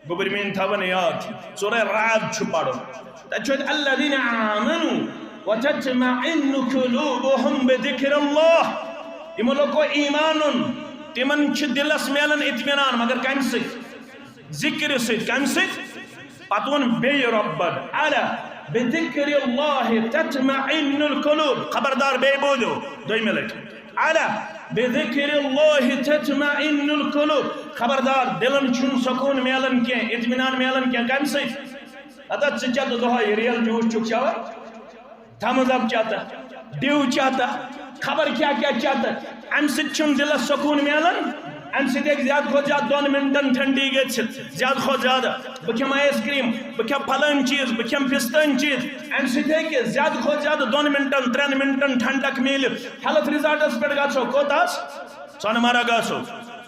گوٚبُر میٲنۍ تھاوان یاد، سورہ رعد چھُ پَرُن۔ تَتہِ چھُ اَتہِ، الذین آمنوا وتطمئن قلوبهم بذکر اللہ۔ یِمو لوگ کوٚر ایمان اوٚن، تِمن چھِ دِلس میلان اطمینان، مگر کَمہِ سۭتۍ؟ ذِکرِ سۭتۍ۔ کَمہِ سۭتۍ؟ پتہٕ ووٚن بیٚیہِ رۄبن، الا بذکر اللہ تطمئن القلوب۔ خبردار، بیٚیہِ بوٗزِو دوٚیمہِ لٹہِ۔ الا بذکر اللہ تطمئن القلوب۔ خبردار، دِلن چھُنہٕ سکوٗن میلان کینٛہہ، اطمینان میلان کینٛہہ۔ کَمہِ سۭتۍ؟ ہتا ژٕ چیٚتہٕ دۄہے ریل جوٗس چھُکھ چٮ۪وان، تھمز اپ چیٚتہٕ، ڈیو چیٚتہٕ، خبر کیٛاہ کیٛاہ چیٚتہٕ، اَمہِ سۭتۍ چھُنہٕ دِلس سکوٗن میلان۔ امہِ سۭتۍ ہیٚکہِ زیادٕ کھۄتہٕ زیادٕ دۄن منٹن ٹھنڈی گٔژھِتھ، زیادٕ کھۄتہٕ زیادٕ بہٕ کھٮ۪مہٕ آیس کریم، بہٕ کھٮ۪مہٕ پھلٲنۍ چیٖز، بہٕ کھٮ۪مہٕ پھستٲنۍ چیٖز۔ امہِ سۭتۍ ہیٚکہِ زیادٕ کھۄتہٕ زیادٕ دۄن منٹن، ترٛٮ۪ن منٹن ٹھنڈک میٖلِتھ۔ ہیلتھ ریزارٹس پٮ۪ٹھ گژھو، کوٚت حظ؟ سۄنہٕ مرگ گژھو،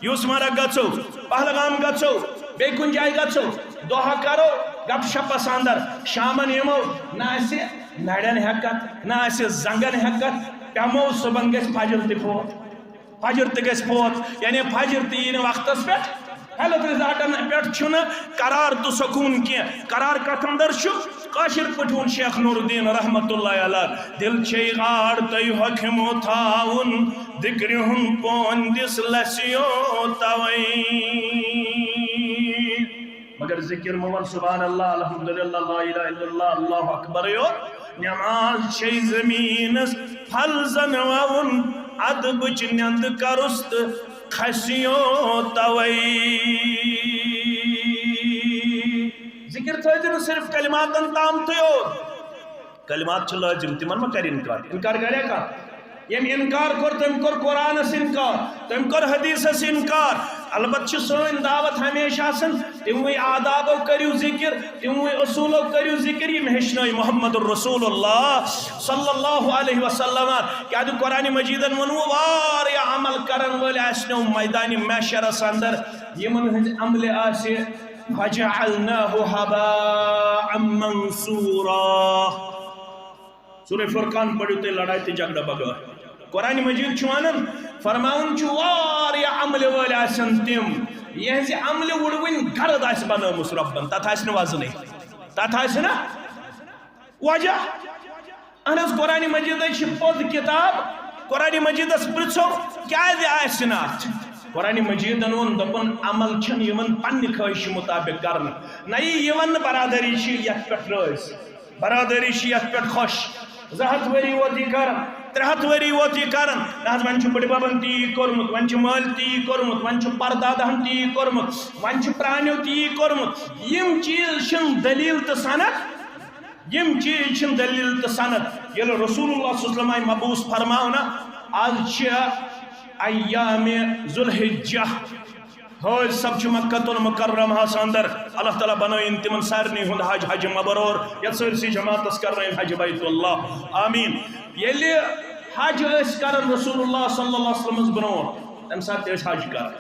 یوٗس مرگ گژھو، پہلگام گژھو، بیٚیہِ کُنہِ جایہِ گژھو، دۄہا کرو، گپ شپس اندر، شامن یِمو، نہ آسہِ نرٮ۪ن ہٮ۪کتھ، نہ آسہِ زنگن ہٮ۪کتھ، پیمو صبحن گژھِ فجر تہِ فوت۔ فجر تہِ گژھِ فوت، یعنی فجر تہِ یی نہٕ وقتس پٮ۪ٹھ۔ ہیلتھ ریزارٹن پٮ۪ٹھ چھُنہٕ قرار تہٕ سکوٗن کینٛہہ۔ قرار کتھ اندر چھُ؟ کٲشِر پٲٹھۍ ووٚن شیخ نور الدین رحمت اللہ علیہ، دِل چھے غار تۄہہِ حۄکھمو تھاوُن، ذِکرِ ہُنٛد پون دِس لَسیو توے۔ مگر ذکر مہ ون سبحان اللہ، الحمدللہ، لا الہ الا اللہ، اللہ اکبر یوت۔ نماز چھے زمینس پھل زن وون، ادبچ نند کرُس تہٕ کھسیو توے۔ ذکر تھٲیزِ نہٕ صرف کلماتن تام تہٕ یوت۔ کلمات چھِ لٲزم، تِمن مہ کر انکار۔ انکار کریا کانٛہہ؟ ییٚمۍ انکار کوٚر، تٔمۍ کوٚر قرآنس انکار، تٔمۍ کوٚر حدیثس انکار۔ البتہ چھِ سٲنۍ دعوت ہمیشہ آسان، تِموٕے آدابو کٔرِو ذکر، تِموٕے اصوٗلو کٔرِو ذکر، یِم ہیٚچھنٲے محمد رسول اللہ صلی اللہ علیہ وسلم۔ کیٛازِ قرآن مجیدن ووٚنوُ، واریاہ عمل کرن وٲلۍ آسنو میدانِ محشرس اندر، یِمن ہٕنٛزِ عملہِ آسہِ فجعلناه هباء منثورا۔ سورہ فرقان پٔرِو تُہۍ لڑاے تہٕ جھگڑٕ بغٲر۔ قرآن مجید چھُ ونان، فرماوان چھُ، واریاہ عملہِ وٲلۍ آسن تِم، یِہنٛزِ عملہِ وُڑوٕنۍ گرد آسہِ بنٲومٕژ رۄبن، تتھ آسہِ نہٕ وزنٕے، تتھ آسہِ نہٕ وجہ۔ اہن حظ، قرآن مجیدٕے چھِ پوٚز کتاب۔ قرآن مجیدس پرژھو، کیازِ آسہِ نہٕ اتھ؟ قرآن مجیدن ووٚن، دوٚپُن، عمل چھُنہٕ یِوان پننہِ خٲہشہِ مطابق کرنہٕ، نہ یی یِوان نہٕ برادری چھِ یتھ پٮ۪ٹھ رٲضۍ۔ برادری چھِ یتھ پٮ۪ٹھ خۄش۔ زٕ ہتھ ؤری ووت یہِ کران، ترٛےٚ ہتھ ؤری ووت یہِ کران۔ نہ حظ، وۄنۍ چھُ بٕڈببن تہِ یی کوٚرمُت، وۄنۍ چھُ مٲلۍ تہِ یی کوٚرمُت، وۄنۍ چھُ پردادہن تہِ یی کوٚرمُت، وۄنۍ چھُ پرانیو تہِ یی کوٚرمُت۔ یِم چیٖز چھِنہٕ دٔلیٖل تہٕ سند، یِم چیٖز چھِنہٕ دٔلیٖل تہٕ سند۔ ییٚلہِ رسول اللہ صلی اللہ علیہ وسلم آیہِ مبعوث فرماونہٕ، از چھِ ایام ذوالحجہ۔ حٲج سب چھِ مکہ المکرمہس اندر، اللہ تعالیٰ بنٲیِن تِمن سارنٕے ہُنٛد حج حج مبرور، یتھ سٲرسٕے جماعتس کرنٲیِن حج بیت اللہ، آمین۔ ییٚلہِ حج ٲسۍ کران رسول اللہ صلی اللہ علیہ وسلمس برونٛٹھ، تمہِ ساتہٕ تہِ ٲسۍ حج کران،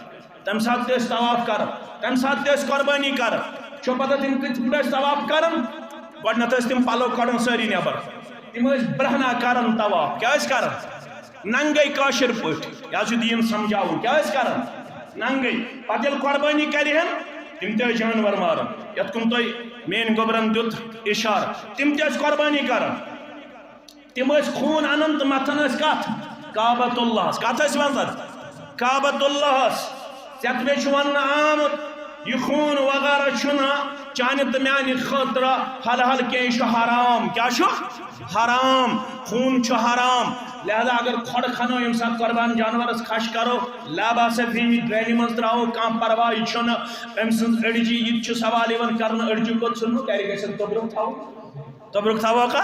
تمہِ ساتہٕ تہِ ٲسۍ طواف کران، تمہِ ساتہٕ تہِ ٲسۍ قۄربٲنی کران۔ چھو پتہ تِم کِتھ پٲٹھۍ ٲسۍ طواف کران؟ گۄڈٕنیتھ ٲسۍ تِم پلو کڑان سٲری نٮ۪بر، تِم ٲسۍ برہنہ کران طواف۔ کیٛاہ ٲسۍ کران؟ ننگے کٲشِر پٲٹھۍ۔ یہِ حظ چھُ دیٖن سمجھاوُن۔ کیٛاہ ٲسۍ کران؟ ننگے۔ پتہٕ ییٚلہِ قۄربٲنی کرِ ہن، تِم تہِ ٲسۍ جانور ماران۔ یتھ کُن تۄہہِ میٲنۍ گوٚبرن دیُت اشارٕ، تِم تہِ ٲسۍ قۄربٲنی کران۔ تِم ٲسۍ خوٗن انان تہٕ متھان ٲسۍ کتھ؟ کعبۃ اللہس۔ کتھ ٲسۍ منٛزن؟ کعبۃ اللہس۔ ژےٚ تہٕ مےٚ چھُ وننہٕ آمُت، یہِ خوٗن وغیرہ چھُنہٕ چانہِ تہٕ میانہِ خٲطرٕ حلال کینٛہہ، یہِ چھُ حرام۔ کیٛاہ چھُ؟ حرام۔ خوٗن چھُ حرام۔ لہذا اگر کھۄڈ کھنو، ییٚمہِ ساتہٕ قۄربان جانورس کھش کرو، لا باس فیہ، ڈرینہِ منٛز ترٛاوو، کانٛہہ پرواے چھُنہٕ۔ أمۍ سٕنٛز أڈجہِ، یہِ تہِ چھُ سوال یِوان کرنہٕ، أڈجہِ کوٚت ژھٕنو؟ گرِ گژھن توٚبرُک تھاوُن۔ توٚبرُک تھاوو کا؟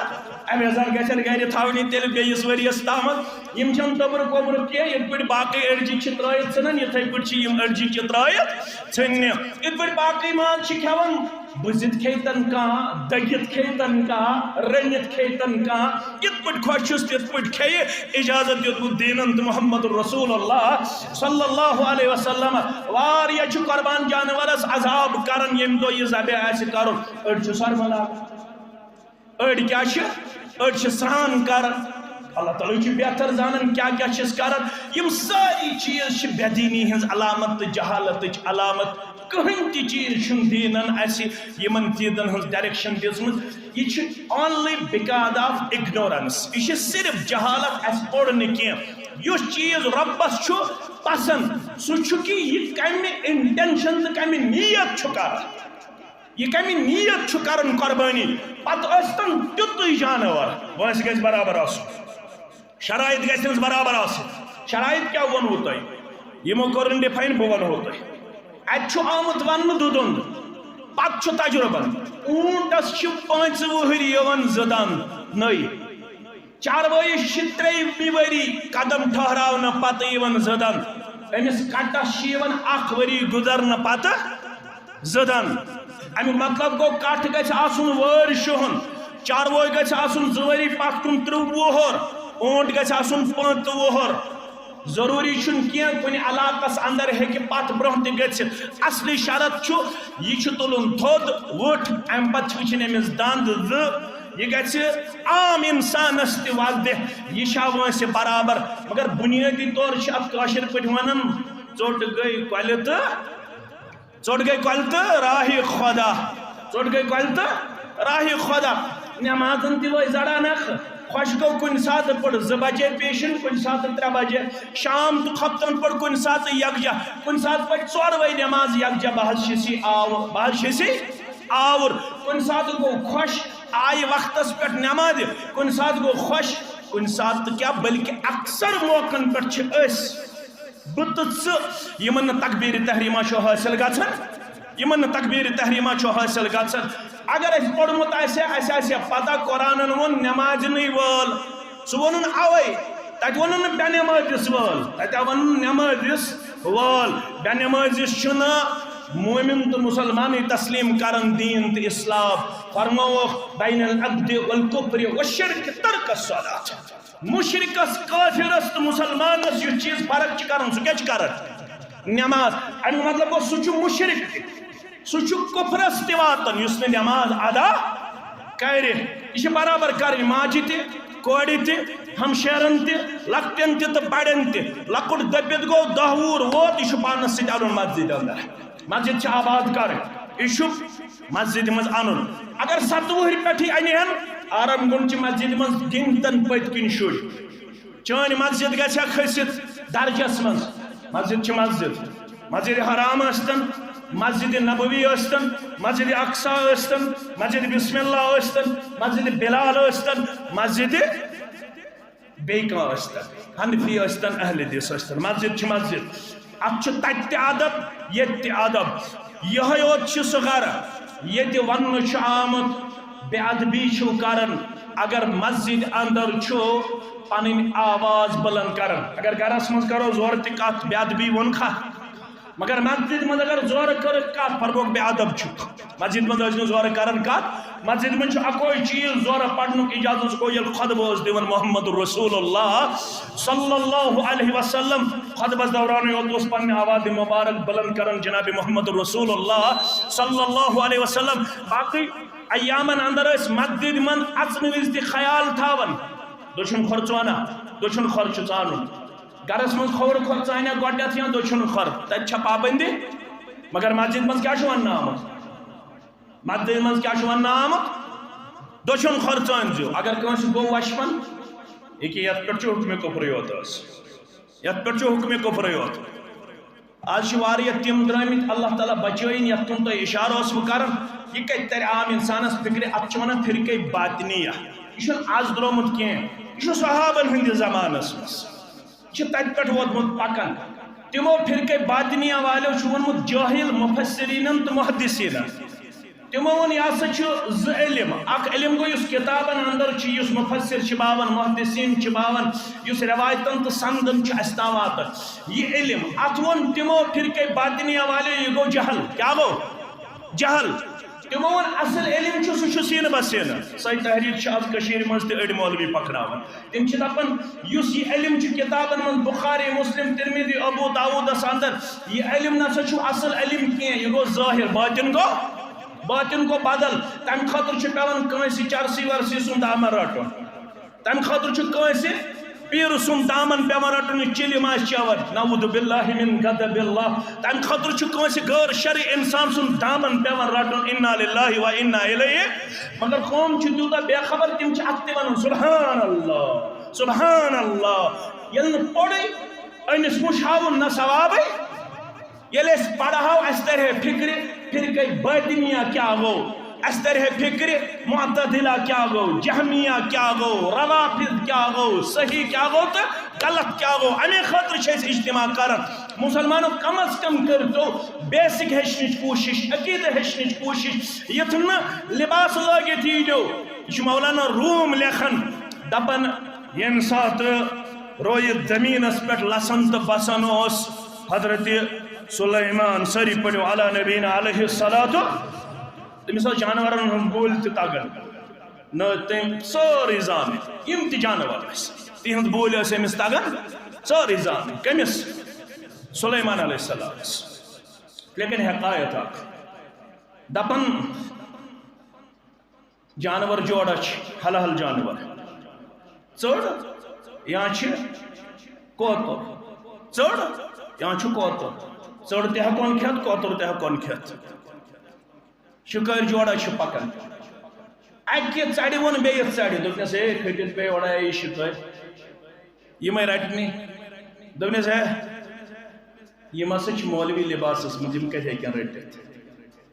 اَمہِ حساب گژھن گرِ تھاونہِ تیٚلہِ بیٚیِس ؤرِیَس تامَتھ۔ یِم چھَنہٕ توٚبرُک ووٚبرُک کینٛہہ، یِتھ پٲٹھۍ باقٕے أڈجہِ چھِ ترٛٲیِتھ ژھٕنان، یِتھَے پٲٹھۍ چھِ یِم أڈجہِ تہِ ترٛٲیِتھ ژھٕننہِ۔ یِتھ پٲٹھۍ باقٕے ماز چھِ کھٮ۪وان، بُزِتھ کھیٚیہِ تَن کانٛہہ، دٔگِتھ کھیٚیہِ تَن کانٛہہ، رٔنِتھ کھیٚیہِ تَن کانٛہہ، یِتھ پٲٹھۍ خۄش چھُس تِتھ پٲٹھۍ کھیٚیہِ۔ اجازت دیُتمُت دیٖنَن تہٕ محمد رسول اللہ صلی اللہ علیہ وسلم۔ واریاہ چھِ قۄربان جانوَرَس عذاب کَران، ییٚمہِ دۄہ یہِ ذبح آسہِ کَرُن۔ أڑۍ چھِ سۄرمہٕ لاگان۔ أڑۍ کیٛاہ چھِ؟ أڑۍ چھِ سرٛان کران۔ اللہ تعالیٰ چھُ بہتر زانان کیٛاہ کیٛاہ چھِ أسۍ کران۔ یِم سٲری چیٖز چھِ بے دیٖنی ہٕنٛز علامت تہٕ جہالتٕچ علامت۔ کٕہٕنۍ تہِ چیٖز چھُنہٕ دیٖنن اَسہِ یِمن چیٖزن ہٕنٛز direction دِژمٕژ۔ یہِ چھُ only because of ignorance۔ یہِ چھِ صرف جہالت، اَسہِ پوٚر نہٕ کینٛہہ۔ یُس چیٖز رۄبس چھُ پسنٛد، سُہ چھُ کہِ یہِ کمہِ intention تہٕ کمہِ نیت چھُ کران۔ یہِ کمہِ نیت چھُ کران قۄربٲنی؟ پتہٕ ٲسۍ تن تیُتُے جانور، وٲنٛسہِ گژھِ برابر آسُن، شرائط گژھِ أمِس برابر آسٕنۍ۔ شرائط کیٛاہ ووٚنوُ تۄہہِ؟ یِمو کوٚر نہٕ define، بہٕ وَنہو تۄہہِ۔ اَتہِ چھُ آمُت وننہٕ دُدُن، پتہٕ چھُ تجرُبن۔ اوٗنٹس چھِ پانٛژِ وُہٕرۍ یِوان زٕ دند نٔے۔ چاروٲیِس چھِ ترٛیٚیہِ ؤری قدم ٹھہراونہٕ پتہٕ یِوان زٕ دند۔ أمِس کٹس چھِ یِوان اکھ ؤری گُزرنہٕ پتہٕ زٕ دَنٛد۔ اَمیُک مطلب گوٚو، کٹھ گژھِ آسُن وٲرۍ شُہُن، چاروٲے گژھِ آسُن زٕ ؤری پتھ کُن ترٛہ وُہُر، اوٗنٹ گژھِ آسُن پانٛژھ وُہُر۔ ضروٗری چھُنہٕ کینٛہہ، کُنہِ علاقس اندر ہیٚکہِ پتھ برونٛہہ تہِ گٔژھِتھ۔ اصلی شرط چھُ، یہِ چھُ تُلُن تھوٚد وُٹھ، اَمہِ پتہٕ چھِ وٕچھِنۍ أمِس دَنٛد زٕ۔ یہِ گژھِ عام انسانس تہِ وَزدِ، یہِ چھا وٲنٛسہِ برابر؟ مگر بنیٲدی طور چھِ اتھ کٲشِر پٲٹھۍ ونان، ژوٚٹ گٔے کۄلہِ تہٕ، ژوٚٹ گٔے کۄلہِ تہٕ راہہِ خۄدا، ژوٚٹ گٔے کۄلہِ تہٕ راہہِ خۄدا۔ نٮ۪مازن تہِ وٲے زڑانکھ، خۄش گوٚو کُنہِ ساتہٕ پٔر زٕ بجے پیشن، کُنہِ ساتہٕ ترٛےٚ بجے، شام تہٕ خۄفتن پٔر کُنہِ ساتہٕ یکجا، کُنہِ ساتہٕ پٔر ژورے نٮ۪ماز یکجا۔ بہٕ حظ چھُس یہِ آوُر، بہٕ حظ چھُس یہِ آوُر۔ کُنہِ ساتہٕ گوٚو خۄش، آیہِ وقتس پٮ۪ٹھ نٮ۪مازِ، کُنہِ ساتہٕ گوٚو خۄش، کُنہِ ساتہٕ تہٕ کیٛاہ، بلکہِ اکثر موقعن پٮ۪ٹھ چھِ أسۍ، بہٕ تہٕ ژٕ، یِمن نہٕ تکبیرِ تحریمہ چھُ حٲصِل گژھان، یِمن نہٕ تکبیرِ تحریمہ چھُ حٲصِل گژھان۔ اگر اَسہِ پوٚرمُت آسہِ ہا، اَسہِ آسہِ ہا پتہ، قرآنن ووٚن نٮ۪مازِنٕے وٲل، سُہ ووٚنُن اوے، تتہِ ووٚنُن نہٕ بے نٮ۪مٲزِس وٲل، تتہِ آو ونُن نٮ۪مٲزِس وٲل۔ بے نٮ۪مٲزِس چھُنہٕ مومن تہٕ مسلمانٕے تسلیم کران دین تہٕ اسلام۔ فرمووُکھ، بین العبد والکفر والشرک ترک الصلاۃ۔ مشرکس، کافرس تہٕ مسلمانس یُس چیز فرق چھِ کران، سُہ کیٛاہ چھُ کران؟ نٮ۪ماز۔ اَمیُک مطلب گوٚو، سُہ چھُ مشرک تہِ، سُہ چھُ کفرس تہِ واتان یُس نہٕ نٮ۪ماز ادا کرِ۔ یہِ چھِ برابر کرٕنۍ ماجہِ تہِ، کورِ تہِ، ہمشیرن تہِ، لۄکٹٮ۪ن تہِ تہٕ بڑٮ۪ن تہِ۔ لۄکُٹ دٔپِتھ گوٚو دَہ وُہُر ووت، یہِ چھُ پانس سۭتۍ اَنُن مسجد اندر۔ مسجد چھِ آباد کرٕنۍ، یہِ چھُ مسجد منٛز اَنُن۔ اگر ستہٕ وُہٕرۍ پٮ۪ٹھٕے اَنہِ ہن، آرام گُنٛڈ چھِ مسجد منٛز گِنٛدتن پٔتۍ کِنۍ شُرۍ۔ چٲنۍ مسجد گژھِ ہا کھٔسِتھ درجس منٛز۔ مسجد چھِ مسجد۔ مسجد حرام ٲسۍتن، مسجد نبوی ٲسۍتن، مسجد اقصی ٲسۍتن، مسجد بسم اللہ ٲسۍتن، مسجد بلال ٲسۍتن، مسجد بیٚیہِ کانٛہہ ٲسۍتن، حنفی ٲسۍتن، اہل حدیث ٲسۍتن، مسجد چھِ مسجد۔ اتھ چھُ تتہِ تہِ ادب، ییٚتہِ تہِ ادب۔ یِہوٚے یوت چھُ سُہ گرٕ، ییٚتہِ وننہٕ چھُ آمُت، بے ادبی چھِو کران۔ اگر مسجد اندر چھُ پنٕنۍ آواز بلند کران، اگر گرس منٛز کرو زورٕ تہِ کتھ، بے ادبی ووٚنکھا؟ مگر مسجد منٛز اگر زورٕ کٔرٕکھ کتھ، فرموکھ بے ادب چھُکھ۔ مسجد منٛز ٲسۍ نہٕ زورٕ کران کتھ۔ مسجد منٛز چھُ اکوے چیز زورٕ پرنُک اجازت، سُہ گوٚو ییٚلہِ خطبہٕ اوس دِوان محمد رسول اللہ صلی اللہ علیہ وسلم۔ خطبس دورانٕے یوت اوس پننہِ آوازِ مبارک بلند کران جناب محمد رسول اللہ صلی اللہ علیہ وسلم۔ باقٕے ایامن اندر ٲسۍ مسجد منٛز اژنہٕ وِزِ تہِ خیال تھاوان، دٔچھُن کھۄر ژونا، دٔچھُن کھۄر چھُ ژانُن۔ گرس منٛز کھووُر کھۄر ژانیا گۄڈنیتھ یا دٔچھُن کھۄر، تتہِ چھا پابندی؟ مگر مسجد منٛز کیٛاہ چھُ وننہٕ آمُت؟ مسجد منٛز کیٛاہ چھُ وننہٕ آمُت؟ دٔچھُن کھۄر ژٲنۍ زیو۔ اگر کٲنٛسہِ گوٚو وشپن، یہِ کہِ یتھ پٮ۪ٹھ چھُ حُکمِ کفرٕے یوت ٲس، یتھ پٮ۪ٹھ چھُ حُکمِ کفرٕے یوت۔ آز چھِ واریاہ تِم درٛٲمٕتۍ، اللہ تعالیٰ بچٲیِن، یَتھ کُن تۄہہِ اِشارٕ اوسوٕ کران۔ یہِ کَتہِ تَرِ عام اِنسانَس فِکرِ؟ اَتھ چھِ وَنان فرقے باطنیہ۔ یہِ چھُنہٕ آز درٛامُت کینٛہہ، یہِ چھُ صحابَن ہٕنٛدِس زمانَس منٛز، یہِ چھُ تَتہِ پٮ۪ٹھ ووتمُت پَکان۔ تِمو فرقے باطنیہ والیو چھُ ووٚنمُت جٲہِل مُفسِریٖنَن تہٕ مُحدِثیٖنَن۔ تِمو ووٚن، یہِ ہسا چھُ زٕ علم۔ اکھ علم گوٚو یُس کِتابن اندر چھُ، یُس مُفسِر چھِ باوان، مُحدِثیٖن چھِ باوان، یُس رٮ۪وایتن تہٕ سندن چھُ اَسہِ تام واتان۔ یہِ علم، اتھ ووٚن تِمو فرقے باطنیہ والیو، یہِ گوٚو جہل۔ کیٛاہ گوٚو؟ جہل۔ تِمو ووٚن، اصل علم چھُ، سُہ چھُ سیٖنہٕ بہ سیٖنہٕ۔ سۄے تحریک چھِ از کٔشیٖرِ منٛز تہِ أڑۍ مولوی پکراوان۔ تِم چھِ دپان، یُس یہِ علم چھُ کِتابن منٛز، بخاری، مسلم، ترمذی، ابو داؤدس اندر، یہِ علم نسا چھُ اصل علم کینٛہہ، یہِ گوٚو ظٲہر، باطن گوٚو، باطن گوٚو بدل۔ تمہِ خٲطرٕ چھُ پٮ۪وان کٲنٛسہِ چرسی ورسی سُنٛد دامن رٹُن۔ تمہِ خٲطرٕ چھُ کٲنٛسہِ پیٖرٕ سُنٛد دامن پٮ۪وان رٹُن، یہِ چِلِم آسہِ چٮ۪وان، نعوذ باللہ من غضب اللہ۔ تمہِ خٲطرٕ چھُ کٲنٛسہِ غٲر شرعی انسان سُنٛد دامن پٮ۪وان رٹُن، انا للہ و انا الیہ۔ مگر قوم چھِ تیوٗتاہ بے خبر، تِم چھِ اتھ تہِ ونان، سبحان اللہ، سبحان اللہ۔ ییٚلہِ نہٕ پوٚرُے، أمِس وٕچھاوُن نہ ثوابٕے۔ ییٚلہِ أسۍ پرہو، اَسہِ ترِ ہے فِکرِ، فرقے باطنیہ کیٛاہ گوٚو، اَسہِ ترِ ہے فِکرِ، معتزلہ کیٛاہ گوٚو، جہمیہ کیٛاہ گوٚو، روافض کیٛاہ گوٚو، صحیح کیٛاہ گوٚو تہٕ غلط کیٛاہ گوٚو۔ اَمے خٲطرٕ چھِ أسۍ اجتماع کران۔ مُسلمانو، کم از کم کٔرۍتو بیسک ہیٚچھنٕچ کوٗشِش، عقیدٕ ہیٚچھنٕچ کوٗشِش، یُتھ نہٕ لباس لٲگِتھ ییٖزیو۔ یہِ چھُ مولانا روم لیکھان، دپان، ییٚمہِ ساتہٕ رویہِ زٔمیٖنَس پٮ۪ٹھ لَسان تہٕ بَسان اوس، حضرت سلیمان، سٲری پٔرِو علی نبینا علیہ الصلوۃ۔ تٔمِس ٲس جانورن ہٕنٛز بوٗلۍ تہِ تَگان۔ نہ، تٔمۍ سٲرٕے زانٕنۍ، یِم تہِ جانور ٲسۍ، تِہنٛز بوٗلۍ ٲسۍ أمِس تَگان سٲرٕے زانٕنۍ۔ کٔمِس؟ سلیمان علیہ السلامس۔ لیکن حقایت اکھ، دَپان، جانور جوڑا چھِ، حلال جانور۔ ژٔر یا چھِ کوتُر۔ ژٔر یا چھُ کوتُر۔ ژٔر تہِ ہٮ۪کون کھٮ۪تھ، کوتُر تہِ ہٮ۪کون کھٮ۪تھ۔ شِکٲرۍ جوڑا چھِ پکان۔ اَکہِ ژَرِ ووٚن بیٚیِس ژَرِ، دوٚپنَس، "ہے، کھٔٹِتھ بیٚیہِ اورے یہِ شِکٲرۍ۔ یِمَے رَٹنہِ۔" دوٚپنَس، "ہے، یِم ہسا چھِ مولوی لباسَس منٛز، یِم کَتہِ ہیٚکن رٔٹِتھ؟"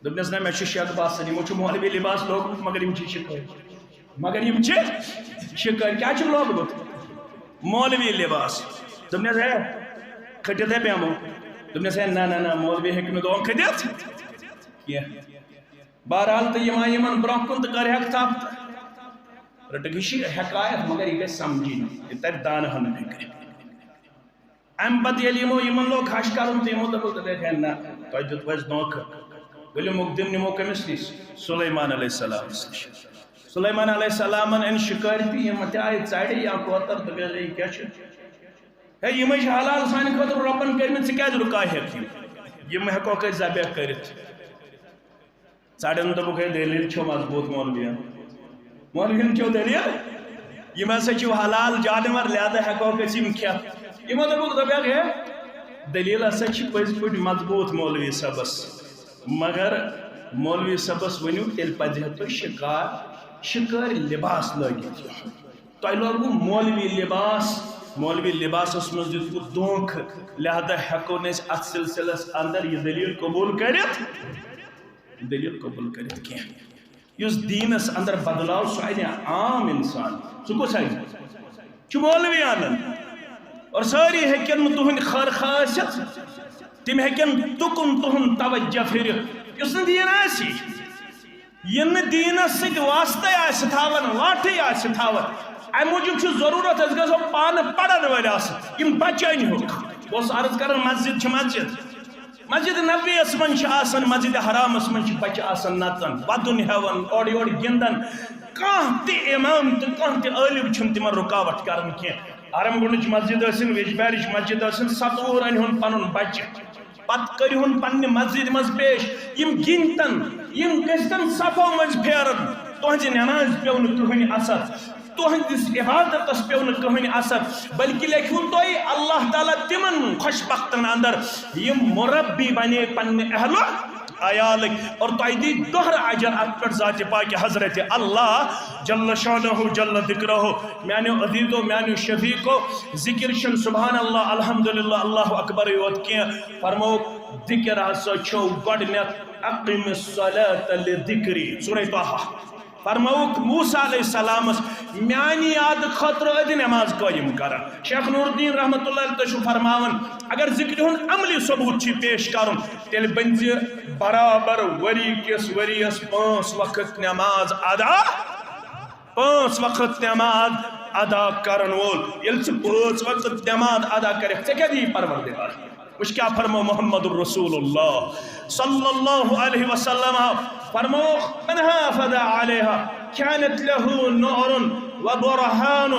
دوٚپنَس، "نہ، مےٚ چھُ شک باسان، یِمو چھُ مولوی لباس لوگمُت، مگر یِم چھِ شِکٲرۍ۔ مگر یِم چھِ شِکٲرۍ، کیٛاہ چھُکھ لوگمُت؟ مولوی لباس۔" دوٚپنَس، "ہے، کھٔٹِتھ ہے بیٚہمو۔" دوٚپنَس، "ہے، نہ، نہ، نہ، مولوی ہیٚکہِ نہٕ دۄن کھٔٹِتھ کینٛہہ۔" بہرحال، تہٕ یِوان یِمن برونٛہہ کُن تہٕ کٔر ہیٚکھ تھپھ تہٕ رٔٹٕکھ۔ یہِ چھِ حقایت، مگر یہِ گژھِ سمجھِنۍ، یہِ ترِ دانہٕ ہن فِکرِ۔ اَمہِ پتہٕ ییٚلہِ یِمو، یِمن لوگ ہش کرُن تہٕ یِمو دوٚپُکھ، "دوٚپُکھ، ہے نہ، تۄہہِ دیُتوٕ اَسہِ دھوکہٕ، ؤلِو مُقدِم نِمو کٔمِس نِش؟ سُلیمان علیہ السلامس نِش۔" سُلیمان علیہ السلامن أنۍ شِکٲرۍ تہِ، یِم تہِ آیہِ ژَرِ یا کوتر، دوٚپُکھ، "ہے، یہِ کیٛاہ چھُ؟ ہے، یِمے چھِ حلال سانہِ خٲطرٕ رۄبن کٔرمٕتۍ، ژٕ کیٛازِ رُکاوہکھ یِم؟ یِم ہٮ۪کوکھ أسۍ ذبح کٔرِتھ۔" ژَرٮ۪ن دوٚپُکھ، "ہے، دٔلیٖل چھو مضبوٗط مولویَن۔ مولویَن چھو دٔلیٖل؟ یِم ہسا چھِو حلال جانور، لہذا ہٮ۪کوکھ أسۍ یِم کھٮ۪تھ۔" یِمو دوٚپُکھ، دوٚپُکھ، "ہے، دٔلیٖل ہسا چھِ پٔزۍ پٲٹھۍ مضبوٗط مولوی صٲبس، مگر مولوی صٲبس ؤنِو، تیٚلہِ پزِ ہے تۄہہِ شِکار، شِکٲرۍ لباس لٲگِتھ یُن۔ تۄہہِ لوگوُ مولوی لباس، مولوی لباسس منٛز دیُتوُ دھوکہٕ، لہذا ہٮ۪کو نہٕ أسۍ اتھ سلسلس اندر یہِ دٔلیٖل قبوٗل کٔرِتھ۔" دٔلیٖل قبول کٔرِتھ کینٛہہ۔ یُس دیٖنس اندر بدلاو، سُہ انہِ عام انسان۔ سُہ کُس انہِ؟ چھُ مولوی انان۔ اور سٲری ہیٚکن نہٕ تُہنٛدۍ خٲر خواہ ٲسِتھ، تِم ہیٚکن تُکُن تُہُنٛد توجہ پھِرِتھ۔ یُس نہٕ دیٖن آسی، یہِ نہٕ دیٖنس سۭتۍ واسطے آسہِ تھاوان، واٹھٕے آسہِ تھاوان، امہِ موٗجوٗب چھُ ضروٗرت أسۍ گژھو پانہٕ پرن وٲلۍ آسٕنۍ۔ یِم بچہِ انہِ ہوکھ۔ بہٕ اوسُس عرض کران، مسجد چھِ مسجد۔ مسجد نبویس منٛز چھِ آسان، مسجد حرامس منٛز چھِ بچہِ آسان نژان، ودُن ہٮ۪وان، اورٕ یورٕ گِنٛدان۔ کانٛہہ تہِ امام تہٕ کانٛہہ تہِ عٲلم چھُنہٕ تِمن رُکاوٹ کران کینٛہہ۔ آرم گنڈٕچ مسجد ٲسِن، ویجبیارٕچ مسجد ٲسِن، ستوُہر أنۍ ہُن پنُن بچہِ، پتہٕ کٔرۍ ہُن پننہِ مسجد منٛز پیش۔ یِم گِنٛدتن، یِم گٔژھتن صفو منٛز پھیرن، تُہنٛزِ نمازِ پیوٚو نہٕ کٕہٕنۍ اثر۔ تُہنٛدِس عبادتس پیوٚو نہٕ کٕہٕنۍ اثر، بلکہِ لیکھوُن تۄہہِ اللہ تعالیٰ تِمن خۄش بختن اندر، یِم مربی بنے پننہِ اہل و عیالٕکۍ، اور تۄہہِ دی دۄہرٕ اجر اتھ پٮ۪ٹھ ذاتِ پاکہِ حضرت اللہ جل شانہ جل ذکرہ۔ میانیو عزیزو، میانیو شفیقو، ذکر چھُنہٕ سبحان اللہ، الحمدللہ، اللہ اکبرٕے یوت کینٛہہ۔ فرمووُکھ، ذکر ہسا چھُو گۄڈٕنیتھ اقم الصلاۃ لذکری، سورہ طٰہٰ۔ فرمووُکھ موسیٰ علیہ السلامس، میانہِ یاد خٲطرٕ ٲدِ نماز قٲیِم کران۔ شیخ نور الدین رحمتہ اللہ علیہ تُہۍ چھِو فرماوان، اگر ذکرِ ہُنٛد عملی ثبوت چھُ پیش کرُن، تیٚلہِ بٔنزِ برابر ؤری کِس ؤریَس پانٛژھ وقت نماز ادا، پانٛژھ وقت نماز ادا کرن وول۔ ییٚلہِ ژٕ پانٛژھ وقت نماز ادا کرکھ، ژےٚ کیٛاہ دِیہِ پروردگار؟ وٕچھ کیٛاہ فرمو محمد رسول اللہ صلی اللہ علیہ وسلم، فرمووُکھ، "من حافظ علیہا کانت لہ نور و برہان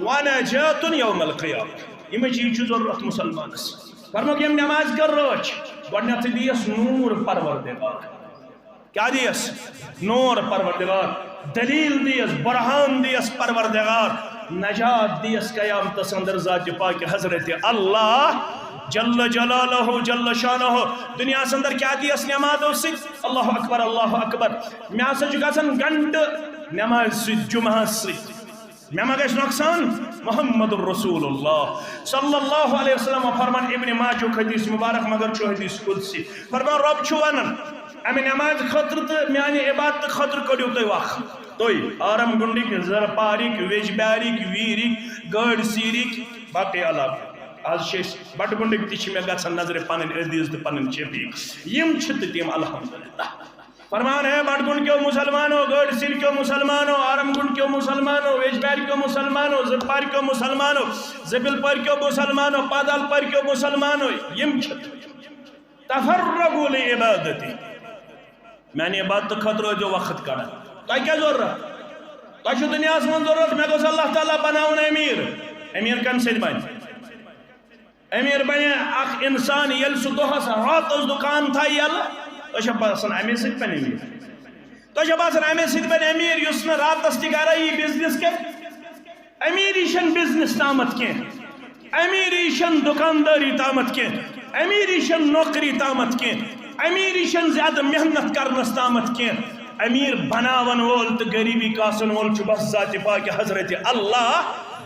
و نجات یوم القیامہ۔" یِمے چیٖز چھُ ضروٗرت مُسلمانس۔ فرمووُکھ، ییٚمۍ نماز کٔر رٲچھ، گۄڈٕنیتھٕے دِیَس نوٗر پروردگار۔ کیٛاہ دِیَس؟ نوٗر پروردگار۔ دلیل دِیَس، برہان دِیَس پروردگار۔ نجات دِیَس قیامتس اندر ذاتِ پاکہِ حضرت اللہ جل جلالہ جل شانہ۔ دُنیاہس اندر کیٛاہ دِیَس نمازو سۭتۍ؟ اللہ اکبر، اللہ اکبر۔ مےٚ ہسا چھُ گژھان گھنٹہٕ نمازِ سۭتۍ، جمعہس سۭتۍ۔ مےٚ ما گژھِ نۄقصان؟ محمد رسول اللہ صلی اللہ علیہ وسلم فرمان، ابن ماجہ حدیث مبارک، مگر چھُ حدیث قدسی۔ فرمان، رۄب چھُ ونان، امہِ نمازِ خٲطرٕ تہٕ میانہِ عبادتہٕ خٲطرٕ کٔڑِو تُہۍ وقت۔ تُہۍ آرم گنڈٕکۍ، زرپارٕکۍ، ویجبیارٕکۍ، ویٖرٕکۍ، گٲڑۍ سیٖرٕکۍ، باقٕے علاقہٕ۔ از چھِ أسۍ بٹہٕ گنڈٕکۍ تہِ چھِ مےٚ گژھان نظرِ پنٕنۍ عزیز تہٕ پنٕنۍ شفیق۔ یِم چھِ تہٕ تِم، الحمدللہ۔ فرمان ہے بڈگُنڈ کیو مسلمانو، گٲڑۍ سِر کیو مسلمانو، آرم گُنڈ کیو مسلمانو، ویجبیارِ کیو مسلمانو، زٕپارِ کیو مسلمانو، زٕبِل پورِ کیو مسلمانو، پادال پورِ کیو مسلمانو، یِم چھِ تفرغوا لعبادتی۔ میانہِ عبادتہٕ خٲطرٕ ٲسۍزیو وقت کڑان۔ تۄہہِ کیٛاہ ضروٗرت؟ تۄہہِ چھُ دُنیاہَس منٛز ضروٗرت، مےٚ گوٚژھ اللہ تعالیٰ بناوُن أمیٖر۔ أمیٖر کَمہِ سۭتۍ بَنہِ؟ أمیٖر بَنہِ اَکھ اِنسان، ییٚلہِ سُہ دۄہَس راتَس دُکان تھایہِ یَلہٕ، تۄہہِ چھا باسان اَمے سۭتۍ بَنہِ أمیٖر؟ تۄہہِ چھا باسان اَمے سۭتۍ بَنہِ أمیٖر، یُس نہٕ راتَس تہِ گَرَے یی، بِزنِس کَرِ؟ أمیٖری چھَنہٕ بِزنِس تامَتھ کینٛہہ، أمیٖری چھَنہٕ دُکاندٲری تامَتھ کینٛہہ، أمیٖری چھَنہٕ نوکری تامَتھ کینٛہہ، أمیٖری چھَنہٕ زیادٕ محنت کَرنَس تامَتھ کینٛہہ۔ أمیٖر بَناوَن وول تہٕ غریٖبی کاسَن وول چھُ بَس ذاتِ پاکِ حضرتِ اللہ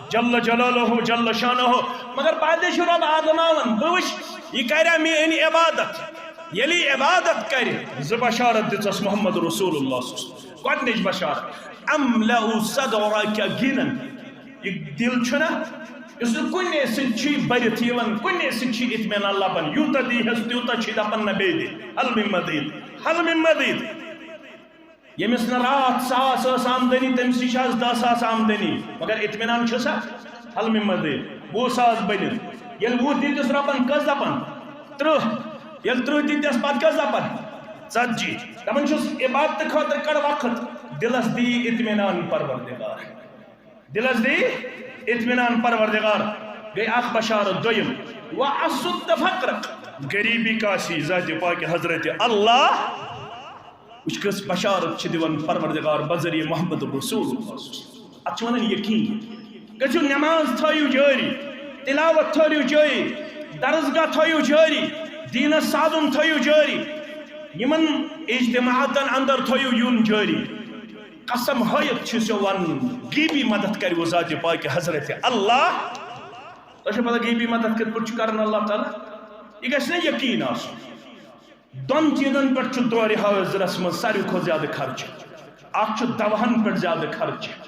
جل جلالہ جل شانہ۔ مگر پَتہٕ چھُ رۄب آزماوان، بہٕ وٕچھ، یہِ کَریا میٛٲنۍ عبادت؟ ییٚلہِ یہِ عبادت کَرِ، زٕ بشارت دِژَس محمد رسول اللہ صلی اللہ علیہ وسلم۔ گۄڈٕنِچ بشارت، املأ صدرک غنی۔ یہِ دِل چھُنہ، یُس نہٕ کُنے سۭتۍ چھُ بٔرِتھ یِوان، کُنے سۭتۍ چھُ اطمینان لبان، یوٗتاہ دی ہٮ۪س تیوٗتاہ چھُ دپان نہ بیٚیہِ دِ، حل من مزید، حل من مزید۔ ییٚمِس نہٕ راتھ ساس ٲس آمدنی، تٔمِس نِش آسہٕ دَہ ساس آمدنی، مگر اطمینان چھُ سا؟ حل من مزید، وُہ ساس بٔنِتھ۔ ییٚلہِ وُہ دِتِس رۄبن، کٔژ دپان؟ ترٕٛہ۔ ییٚلہِ ترٕٛہ دِتِس، پتہٕ کٔژ دپان؟ ژتجی۔ دپان چھُس، عبادتہٕ خٲطرٕ کڑ وقت، دِلس دی اطمینان پروردگار۔ دِلس دی اطمینان پروردگار۔ گٔے اکھ بشارت۔ دوٚیِم، واسد فقرک، غریٖبی کاسہِ ذاتِ پاکِ حضرتِ اللہ۔ وٕچھ، کٔژ بشارت چھِ دِوان پروردگار بذریعہ محمد رسول اللہ۔ اتھ چھِ ونان یقین۔ گٔژھِو نماز تھٲیِو جٲری، تلاوت تھٲیِو جٲری، درسگاہ تھٲیِو جٲری، دیٖنس سادُن تھٲیِو جٲری۔ یِمن اجتماعاتن اندر تھٲیِو یُن جٲری۔ قسم ہٲیِتھ چھُ سُہ ونان، غیبی مدد کرِ وہ ذاتِ پاکِ حضرتِ اللہ۔ تۄہہِ چھو پتہ غیبی مدد کِتھ پٲٹھۍ چھُ کران اللہ تعالیٰ؟ یہِ گژھِ نہ یقین آسُن۔ دۄن چیٖزن پٮ۪ٹھ چھُ دورِ حٲضرس منٛز ساروی کھۄتہٕ زیادٕ خرچہٕ۔ اکھ چھُ دواہن پٮ۪ٹھ زیادٕ خرچہٕ،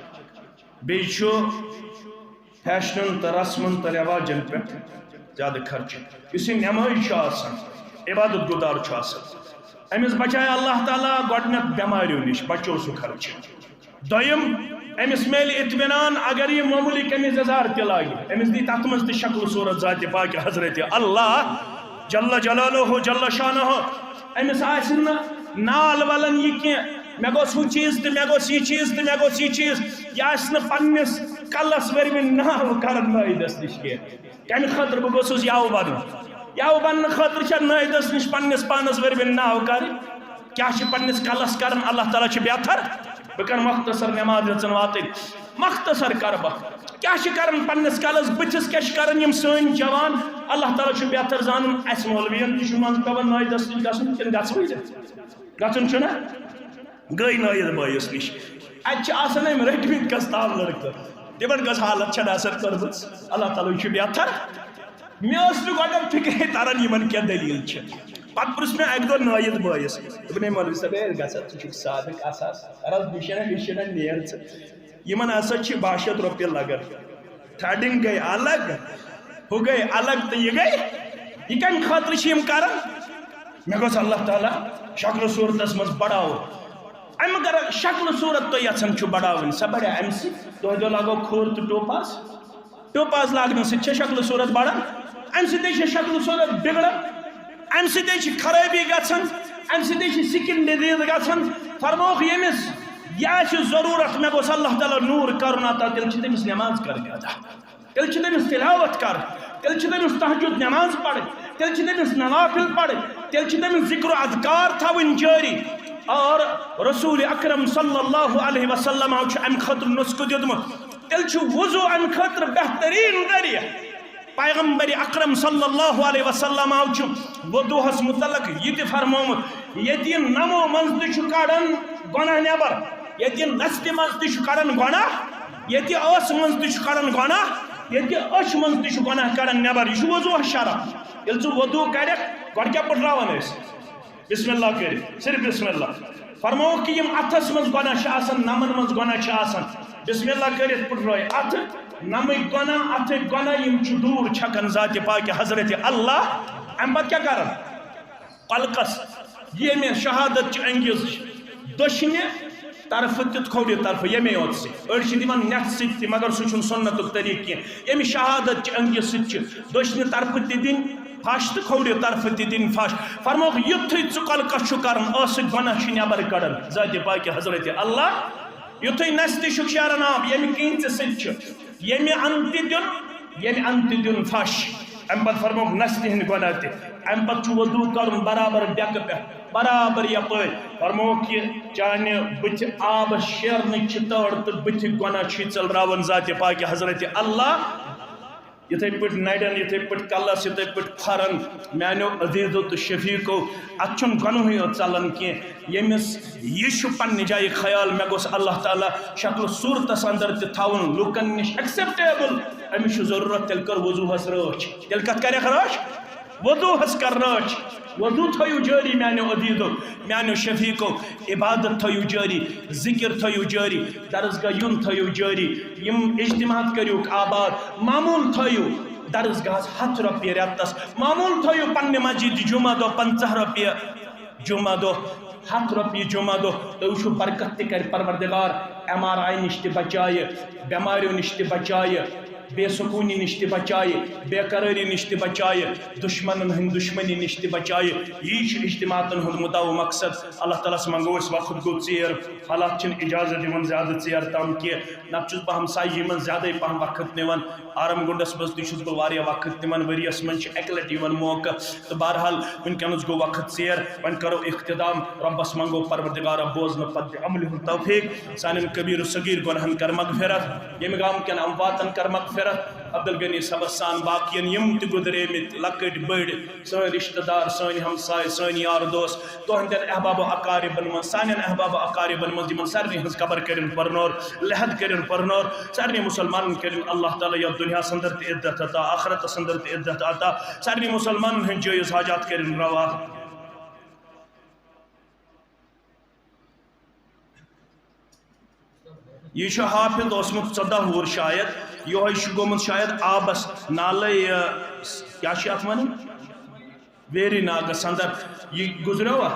بیٚیہِ چھُ فیشنن تہٕ رسمن تہٕ رٮ۪واجن پٮ۪ٹھ زیادٕ خرچہٕ۔ یُس یہِ نٮ۪مٲزۍ چھُ آسان، عبادت گُزار چھُ آسان، أمِس بچایہِ اللہ تعالیٰ گۄڈٕنٮ۪تھ بٮ۪ماریو نِش، بچو سُہ خرچہٕ۔ دوٚیِم، أمِس میلہِ اطمینان اگر یہِ معموٗلی قمیٖض یزار تہِ لاگہِ، أمِس دی تَتھ منٛز تہِ شکل صوٗرت ذاتِ پاکِ حضرتِ اللہ جل جلالہ جل شانہ۔ أمِس آسہِ نہٕ نال ولان یہِ کینٛہہ، مےٚ گوٚژھ ہُہ چیٖز تہٕ مےٚ گوٚژھ یہِ چیٖز تہٕ مےٚ گوٚژھ یہِ چیٖز۔ یہِ آسہِ نہٕ پننِس کلس ؤرمہِ ناو کران نٲیدس نِش کینٛہہ۔ کمہِ خٲطرٕ بہٕ گوٚژھُس یَوٕ بنُن؟ یَوٕ بننہٕ خٲطرٕ چھےٚ نٲیدس نِش پننِس پانس ؤرمہِ ناو کرٕنۍ۔ کیٛاہ چھِ پننِس کلس کران؟ اللہ تعالیٰ چھُ بہتر۔ بہٕ کرٕ مختصر نماز یٲژن واتٕنۍ۔ مختصر کرٕ بہٕ۔ کیٛاہ چھِ کران پننِس کلس؟ بٕتھِس کیٛاہ چھِ کران یِم سٲنۍ جوان؟ اللہ تعالیٰ چھُ بہتر زانان۔ اسہِ مولوین تہِ چھُ منٛزٕ پٮ۪وان نٲیدس نِش گژھُن، کِنہٕ گژھوٕے نہٕ؟ گژھُن چھُنہ؟ گٔے نٲیِد بٲیِس نِش۔ اَتہِ چھِ آسان أمۍ رٔٹمٕتۍ کستام لڑکہٕ۔ تِمن کۄس حالت چھےٚ نصر کٔرمٕژ؟ اللہ تعالیٰ چھُ بہتر۔ مےٚ ٲس نہٕ گۄڈٕ فِکرے تران یِمن کیٛاہ دٔلیٖل چھِ۔ پتہٕ پرُژھ مےٚ اَکہِ دۄہ نٲیِد بٲیِس۔ دوٚپُن، "ہے مولوی صٲب، ہے گژھ ژٕ چھُکھ صادق آسان۔ کر حظ مِشن، مِشن نیر ژٕ۔ یِمن ہسا چھِ باہ شیٚتھ رۄپیہِ لگان۔ تھرڈنگ گٔے الگ، ہُہ گٔے الگ تہٕ یہِ گٔے، یہِ کمہِ خٲطرٕ چھِ یِم کران؟" مےٚ گوٚژھ اللہ تعالیٰ شکل صوٗرتس منٛز بڑاوُن۔ اَمہِ مگر شکل صوٗرت تُہۍ یژھان چھِو بڑاوٕنۍ، سۄ بڑیا اَمہِ سۭتۍ؟ دۄہے دۄہے لاگو کھوٚر تہٕ ٹوپاز۔ ٹوپاز لاگنہٕ سۭتۍ چھےٚ شکل صوٗرت بڑان؟ اَمہِ سۭتۍ چھےٚ شکل صوٗرت بگڑان؟ اَمہِ سۭتۍ چھِ خرٲبی گژھان؟ اَمہِ سۭتۍ چھِ سِکِن ڈِزیٖز گژھان؟ فرمووُکھ، ییٚمِس یہِ آسہِ ضروٗرت، مےٚ گوٚژھ اللہ تعالیٰ نوٗر کرُن عطا، تیٚلہِ چھِ تٔمِس نٮ۪ماز کرٕنۍ ادا۔ تیٚلہِ چھِ تٔمِس تِلاوت کَرٕنۍ، تیٚلہِ چھِ تٔمِس تہجد نماز پَرٕنۍ، تیٚلہِ چھِ تٔمِس نوافل پَرٕنۍ، تیٚلہِ چھِ تٔمِس ذِکر و اذکار تھاوٕنۍ جٲری۔ اور رسول اکرم صلی اللہ علیہ وسلم چھُ اَمہِ خٲطرٕ نُسخہٕ دیُتمُت۔ تیٚلہِ چھُ وضو اَمہِ خٲطرٕ بہتریٖن ذٔریعہٕ۔ پیغمبر اکرم صلی اللہ علیہ وسلم چھُ وضوہس متعلق یہِ تہِ فرمومُت، ییٚتہِ نمو منٛز تہِ چھُ کڑان گۄناہ نٮ۪بر، ییٚتہِ نستہِ منٛز تہِ چھُ کڑان گۄناہ، ییٚتہِ ٲسہٕ منٛز تہِ چھُ کڑان گۄناہ، ییٚتہِ أچھ منٛز تہِ چھُ گۄناہ کڑان نٮ۪بر۔ یہِ چھُ وضوہس شرح۔ ییٚلہِ ژٕ وضو کڑکھ، گۄڈٕ کیٛاہ پٔٹھراوان ٲسۍ؟ بسم اللہ کٔرِتھ، صرف بسم اللہ۔ فرمووُکھ کہِ یِم اَتھس منٛز گۄناہ چھِ آسان، نَمَن منٛز گۄناہ چھِ آسان، بسم اللہ کٔرِتھ پٔٹھرٲے اَتھٕ، نَمٕکۍ گۄناہ، اَتھٕکۍ گۄناہ، یِم چھِ دوٗر چھکان ذاتِ پاکہِ حضرتِ اللہ۔ اَمہِ پتہٕ کیٛاہ کران؟ پلکس ییٚمہِ شہادت چہِ انگیز چھِ دٔچھنہِ طرفہٕ تہِ تہٕ کھوورِ طرفہٕ ییٚمے یوت سۭتۍ۔ أڑۍ چھِ دِوان نٮ۪تھٕ سۭتۍ تہِ، مگر سُہ چھُنہٕ سُنتُک طریٖقہٕ کینٛہہ۔ ییٚمہِ شہادت چہِ انگیز سۭتۍ چھِ دٔچھنہِ طرفہٕ تہِ دِنۍ پھش تہٕ کھوورِ طرفہٕ تہِ دِنۍ پھش۔ فرمووُکھ، یُتھُے ژٕ کۄلکس چھُ کران، ٲسٕکۍ گۄناہ چھِ نٮ۪بر کڑان ذاتِ پاکہِ حضرت اللہ۔ یُتھُے نستہِ چھُکھ شیران آب، ییٚمہِ کِنۍ ژےٚ سۭتۍ چھُ، ییٚمہِ اندٕ تہِ دیُن، ییٚمہِ اندٕ تہِ دیُن پھش۔ امہِ پتہٕ فرمووُکھ نستہِ ہٕنٛدۍ گۄناہ تہِ۔ امہِ پتہٕ چھُ وضوٗ کرُن برابر ڈٮ۪کہٕ پٮ۪ٹھ، برابر یپٲرۍ۔ فرمووُکھ، یہِ چانہِ بٕتھِ آبس شیرنٕچ چھِ تٲڑ تہٕ بٕتھِ گۄناہ چھُے ژٔلراوان ذاتِ پاکہِ حضرت اللہ۔ یِتھَے پٲٹھۍ نرٮ۪ن، یِتھَے پٲٹھۍ کلس، یِتھَے پٲٹھۍ کھۄرن۔ میانیو عزیزو تہٕ شفیقو، اتھ چھُنہٕ گۄنہٕے یوت ژلان کینٛہہ۔ ییٚمِس یہِ چھُ پننہِ جایہِ خیال، مےٚ گوٚژھ اللہ تعالیٰ شکل صورتس اندر تہِ تھاوُن لوٗکن نِش acceptable، أمِس چھُ ضروٗرت، تیٚلہِ کر وضوٗہس رٲچھ۔ تیٚلہِ کتھ کرٮ۪کھ رٲچھ؟ وضوٗہس کر رٲچھ۔ وضوٗ تھٲیِو جٲری میانیو عزیزو، میانیو شفیقو، عبادت تھٲیِو جٲری، ذکر تھٲیِو جٲری، درسگاہ یُن تھٲیِو جٲری، یِم اجتماعات کٔرِوکھ آباد، معموٗل تھٲیِو۔ درسگاہس ہتھ رۄپیہِ رٮ۪تس، معموٗل تھٲیِو پننہِ مسجد جمعہ دۄہ پنٛژاہ رۄپیہِ جمعہ دۄہ، ہتھ رۄپیہِ جمعہ دۄہ۔ تُہۍ وٕچھِو برکت تہِ کرِ پروردگار، ایم آر آی نِش تہِ بچایہِ، بٮ۪ماریو نِش تہِ بچایہِ، بے سکوٗنی نِش تہِ بچایہِ، بے قرٲری نِش تہِ بچایہِ، دُشمنن ہٕنٛدِ دُشمنی نِش تہِ بچایہِ۔ یی چھُ اجتماعاتن ہُنٛد مُدعا و مقصد۔ اللہ تعالیٰ ہس منٛگو أسۍ، وقت گوٚو ژیر، حالات چھِنہٕ اجازت دِوان زیادٕ ژیر تام کینٛہہ، نتہٕ چھُس بہٕ ہمسایہِ منٛز زیادَے پہم وقت نِوان۔ آرم گُنڈس منٛز تہِ چھُس بہٕ واریاہ وقت نِوان، ؤریَس منٛز چھِ اَکہِ لٹہِ یِوان موقعہٕ۔ تہٕ بہرحال، وٕنکیٚنَس گوٚو وقت ژیر، وۄنۍ کرو اختتام۔ رۄبَس منگو پروردگارا بوزنہٕ پتہٕ دِ عملہِ ہُنٛد توفیق۔ سانٮ۪ن کبیر و صغیر گۄناہن کر مغفرت، ییٚمہِ گامہٕ کٮ۪ن امواتن کر مغفرت، عبدالغنی صٲبس سان باقین یِم تہِ گُزریمٕتۍ لۄکٕٹۍ بٔڑۍ، سٲنۍ رشتہٕ دار، سٲنۍ ہمساے، سٲنۍ یار دوس، تُہنٛدٮ۪ن احباب و اقاربن منٛز، سانٮ۪ن احباب و اقاربن منٛز، یِمن سارنٕے ہٕنٛز قبر کٔرِن پرنور، لحد کٔرِن پرنور، سارنٕے مسلمانن کٔرِن اللہ تعالیٰ یتھ دُنیاہس اندر تہِ عزت عطا، آخرتس اندر تہِ عزت عطا، سارنٕے مسلمانن ہٕنٛدۍ جٲیز حاجات کٔرِن روا۔ یہِ چھُ حافظ اوسمُت ژۄداہ وُہُر شاید، یِہوٚے چھُ گوٚمُت شاید آبس نالے، یہِ کیٛاہ چھِ اتھ ونان؟ ویری ناگس اندر۔ یہِ گُزریوا؟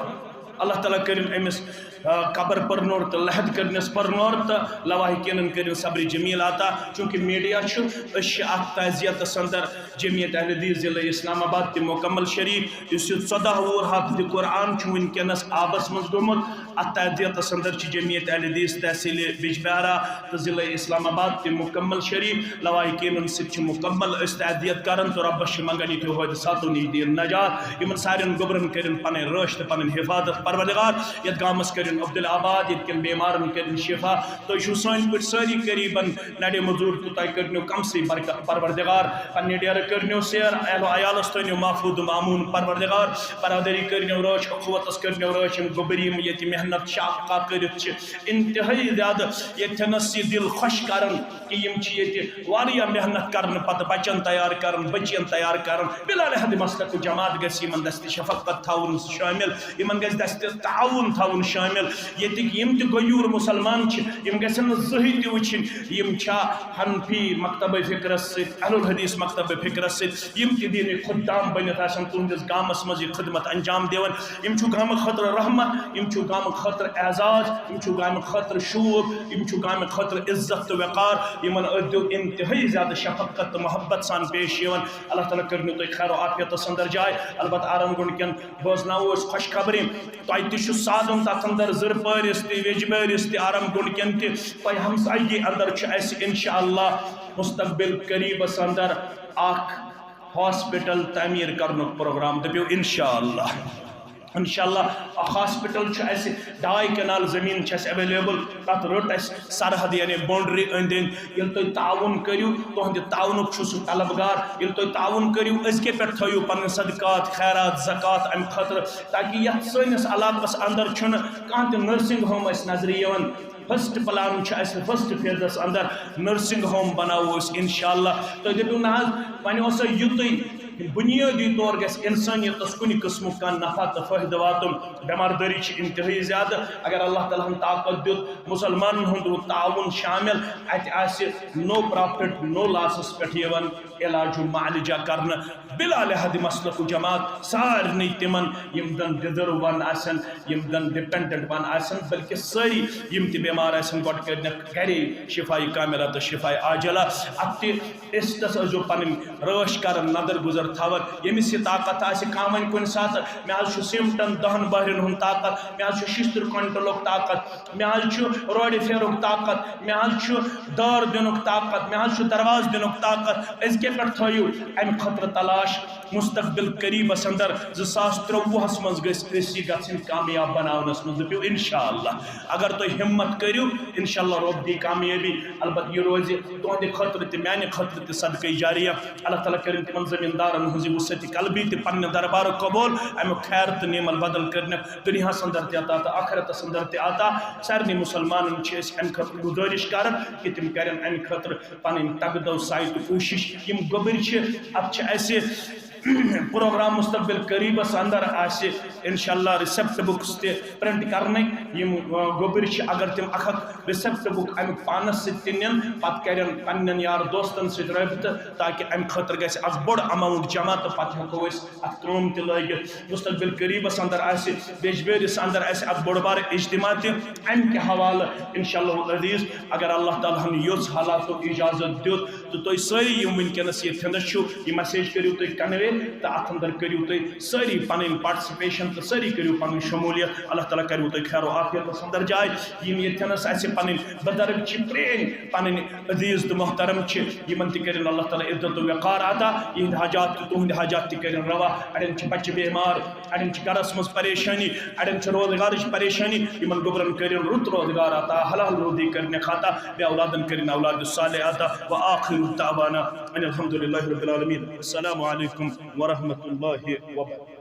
اللہ تعالیٰ کٔرِن أمِس، آ، قبر پرنور تہٕ لحد کٔرنس پرنور تہٕ لواحقینن کٔرِن صبر جمیل عطا۔ چونکہ میڈیا چھُ، أسۍ چھِ اتھ تعزیتس اندر جمعیت اہل حدیث ضلع اسلام آباد تہِ مکمل شریک، یُس یہِ ژۄداہ وُہُر حافظ قرآن چھُ وٕنکیٚنس آبس منٛز گوٚمُت۔ اتھ تعزیتس اندر چھِ جمعیت اہل حدیث تحصیل بجبہارا تہٕ ضلع اسلام آباد تہِ مکمل شریک۔ لواحقینن سۭتۍ چھِ مکمل أسۍ تعزیت کران تہٕ رۄبس چھِ منگان یِتھیو حٲدثاتو نِش دِیِن نجات۔ یِمن سارن گوٚبرن کٔرِن پنٕنۍ رٲچھ تہٕ پنٕنۍ حفاظت پروردگار۔ یتھ گامس کٔرِن عبدالآباد، ییٚتہِ کٮ۪ن بیمارن کٔرِن شفا۔ تُہۍ چھِو سٲنۍ پٲٹھۍ سٲری غریبن نڑِ مزور تہٕ تۄہہِ کٔرنو کمسٕے برکت پروردگار۔ پننہِ ڈیرٕ کٔرنو سیر، اہل و عیالس تھٲونو محفوظ و مامون پروردگار۔ برادری کٔرنو رٲچھ، اخوتس کٔرنو رٲچھ، یِم گوٚبرۍ یِم ییٚتہِ محنت شاقہ کٔرِتھ چھِ انتہٲئی زیادٕ ییٚتھٮ۪نس یہِ دِل خۄش کران کہِ یِم چھِ ییٚتہِ واریاہ محنت کرنہٕ پتہٕ بچن تیار کران، بچین تیار کران۔ بلا لحاظ مسلک و جماعت گژھِ یِمن دستِ شفقت تھاوُن شٲمِل، یِمن گژھِ دستِ تعاوُن تھاوُن شٲمِل۔ ییٚتِکۍ یِم تہِ غیور مسلمان چھِ، یِم گژھن نہٕ زٕہٕے تہِ وٕچھِنۍ یِم چھا حنفی مکتبِ فکرس سۭتۍ، اہل الحدیث مکتبِ فکرس سۭتۍ، یِم تہِ دینی خدام بٔنِتھ آسن تُہنٛدِس گامس منٛز یہِ خدمت انجام دِوان۔ یِم چھُ گامہٕ خٲطرٕ رحمت، یِم چھُ گامہٕ خٲطرٕ اعزاز، یِم چھُ گامہٕ خٲطرٕ شوٗب، یِم چھُ گامہٕ خٲطرٕ عزت تہٕ وقار۔ یِمن ٲسۍزیو انتہٲئی زیادٕ شفقت تہٕ محبت سان پیش یِوان۔ اللہ تعالیٰ کٔرِنو تُہۍ خیر و عافیتس اندر جاے۔ البتہ آرم گنڈ کٮ۪ن بوزناوو أسۍ خۄشخبری۔ تۄہہِ تہِ چھُ سادُن تتھ اندر، زٕرپٲرِس تہِ، ویجبٲرِس تہِ، آرم گنڈ کٮ۪ن تہِ۔ تۄہہِ ہمسایگی اندر چھُ اسہِ انشاءاللہ مستقبل قریبس اندر اکھ ہاسپٹل تعمیٖر کرنُک پروگرام، دٔپِو انشاءاللہ۔ انشاءاللہ اکھ ہاسپٹل چھُ اسہِ، ڈاے کنال زٔمیٖن چھِ اسہِ اویلیبل، تتھ رٔٹ اسہِ سرحد یعنی باؤنڈری أنٛدۍ أنٛدۍ۔ ییٚلہِ تُہۍ تعاوُن کٔرِو، تُہنٛدِ تعاوُنُک چھُس بہٕ طلبگار، ییٚلہِ تُہۍ تعاوُن کٔرِو، أزکہِ پٮ۪ٹھ تھٲیِو پنٕنۍ صدقات، خیرات، زکات امہِ خٲطرٕ، تاکہِ یتھ سٲنِس علاقس اندر چھُنہٕ کانٛہہ تہِ nursing home اسہِ نظرِ یِوان۔ First plan چھُ اسہِ first phase اندر nursing home بناوو أسۍ انشاءاللہ۔ تُہۍ دٔپِو نہ حظ، وۄنۍ اوسا یُتُے، بنیٲدی طور گژھِ انسانیتس کُنہِ قٕسمُک کانٛہہ نفع تہٕ فٲیدٕ واتُن۔ بٮ۪مار دٲری چھِ انتہٲیی زیادٕ۔ اگر اللہ تعالیٰ ہن طاقت دیُت، مسلمانن ہُنٛد روٗد تعاوُن شامل، اتہِ آسہِ no profit no loss پٮ۪ٹھ یِوان علاج و معالجہ کرنہٕ بلا لحاظ مسلک و جماعت۔ سارنٕے تِمن یِم زن ڈزرو ون آسن، یِم زن ڈپینڈنٹ ون آسن، بلکہ سٲری یِم تہِ بٮ۪مار آسن، گۄڈٕ کٔرنکھ گرے شفای کاملہ تہٕ شفای عاجلہ۔ اتھ تہِ أسۍ تس ٲسۍزیو پنٕنۍ رٲچھ کران، نظر گُزر تھاوان۔ ییٚمِس یہِ طاقت آسہِ کانٛہہ وۄنۍ کُنہِ ساتہٕ، مےٚ حظ چھُ سیٖمٹن دہن بۄہرٮ۪ن ہُنٛد طاقت، مےٚ حظ چھُ شیٚستٕرِ کوینٹلُک طاقت، مےٚ حظ چھُ روڈِ پھیرُک طاقت، مےٚ حظ چھُ دٲر دِنُک طاقت، مےٚ حظ چھُ دروازٕ دِنُک طاقت۔ أزکہِ پٮ۪ٹھ تھٲیِو اَمہِ خٲطرٕ تلاش۔ مستقبل قریبس اندر زٕ ساس ترٛۆوُہس منٛز گٔژھۍ أسۍ یہِ گژھٕنۍ کامیاب بناونس منٛز۔ دٔپِو انشاءاللہ۔ اگر تُہۍ ہمت کٔرِو، انشاءاللہ رۄب دی کامیٲبی۔ البتہ یہِ روزِ تُہنٛدِ خٲطرٕ تہِ، میانہِ خٲطرٕ تہِ صدقے جاریہ۔ اللہ تعالیٰ کٔرِن تِمن زمیٖندارن ہٕنٛز یہِ وسعت قلبی تہِ پننہِ دربارُک قبول، امیُک خیر تہٕ نعمت بدل کٔرنکھ دُنیاہس اندر تہِ عطا تہٕ آخرتس اندر تہِ عطا۔ سارنٕے مسلمانن چھِ أسۍ امہِ خٲطرٕ گُزٲرِش کران کہِ تِم کرن امہِ خٲطرٕ پنٕنۍ تگدو سعی تہٕ کوٗشش۔ یِم گوٚبٕرۍ چھِ، اتھ چھِ اسہِ پروگرام مستقبل قریبس اندر آسہِ انشاءاللہ ریسپٹ بُکس تہِ پرنٹ کرنٕکۍ۔ یِم، آ، گوٚبٕرۍ چھِ، اگر تِم اکھ اکھ ریسپٹ بُک امیُک پانس سۭتۍ تہِ نِن، پتہٕ کرن پننٮ۪ن یار دوستن سۭتۍ رٲبطہٕ، تاکہ امہِ خٲطرٕ گژھِ اکھ بوٚڑ اماؤنٹ جمع تہٕ پتہٕ ہٮ۪کو أسۍ اتھ کٲم تہِ لٲگِتھ۔ مستقبل قریبس اندر آسہِ بیجبیرس اندر آسہِ اکھ بوٚڑ بارٕ اجتماع تہِ امہِ کہِ حوالہٕ۔ انشاءاللہ العزیز، اگر اللہ تعالیٰ ہن یوٚژھ حالاتو اجازت دیُت تہٕ تُہۍ سٲری یِم وٕنکیٚنس ییٚتھٮ۪نس چھِو، یہِ مسیج کٔرِو تُہۍ کنوے تہٕ اتھ اندر کٔرِو تُہۍ سٲری پنٕنۍ پارٹسپیشن تہٕ سٲری کٔرِو پنٕنۍ شمولیت۔ اللہ تعالیٰ کریو تُہۍ خیر و عافیتس اندر جاے۔ یِم ییٚتھٮ۪نس اسہِ پنٕنۍ بزرگ چھِ، پرٛٲنۍ پنٕنۍ عزیز تہٕ محترم چھِ، یِمن تہِ کٔرِن اللہ تعالیٰ عزت و وقار عطا، یِہنٛدۍ حاجات تہٕ تُہنٛدۍ حاجات تہِ کٔرِن روا۔ اڑٮ۪ن چھِ بچہِ بیمار، اڑٮ۪ن چھِ گرس منٛز پریشٲنی، اڑٮ۪ن چھِ روزگارٕچ پریشٲنی، یِمن گوٚبرن کٔرِن رُت روزگار عطا، حلال روزی کٔرنکھ عطا، بیٚیہِ اولادن کٔرِن اولاد صالح عطا۔ وآخر دعوانا ان الحمد للہ رب العالمین۔ السلام علیکم ورحمۃ اللہ وبرکاتہ۔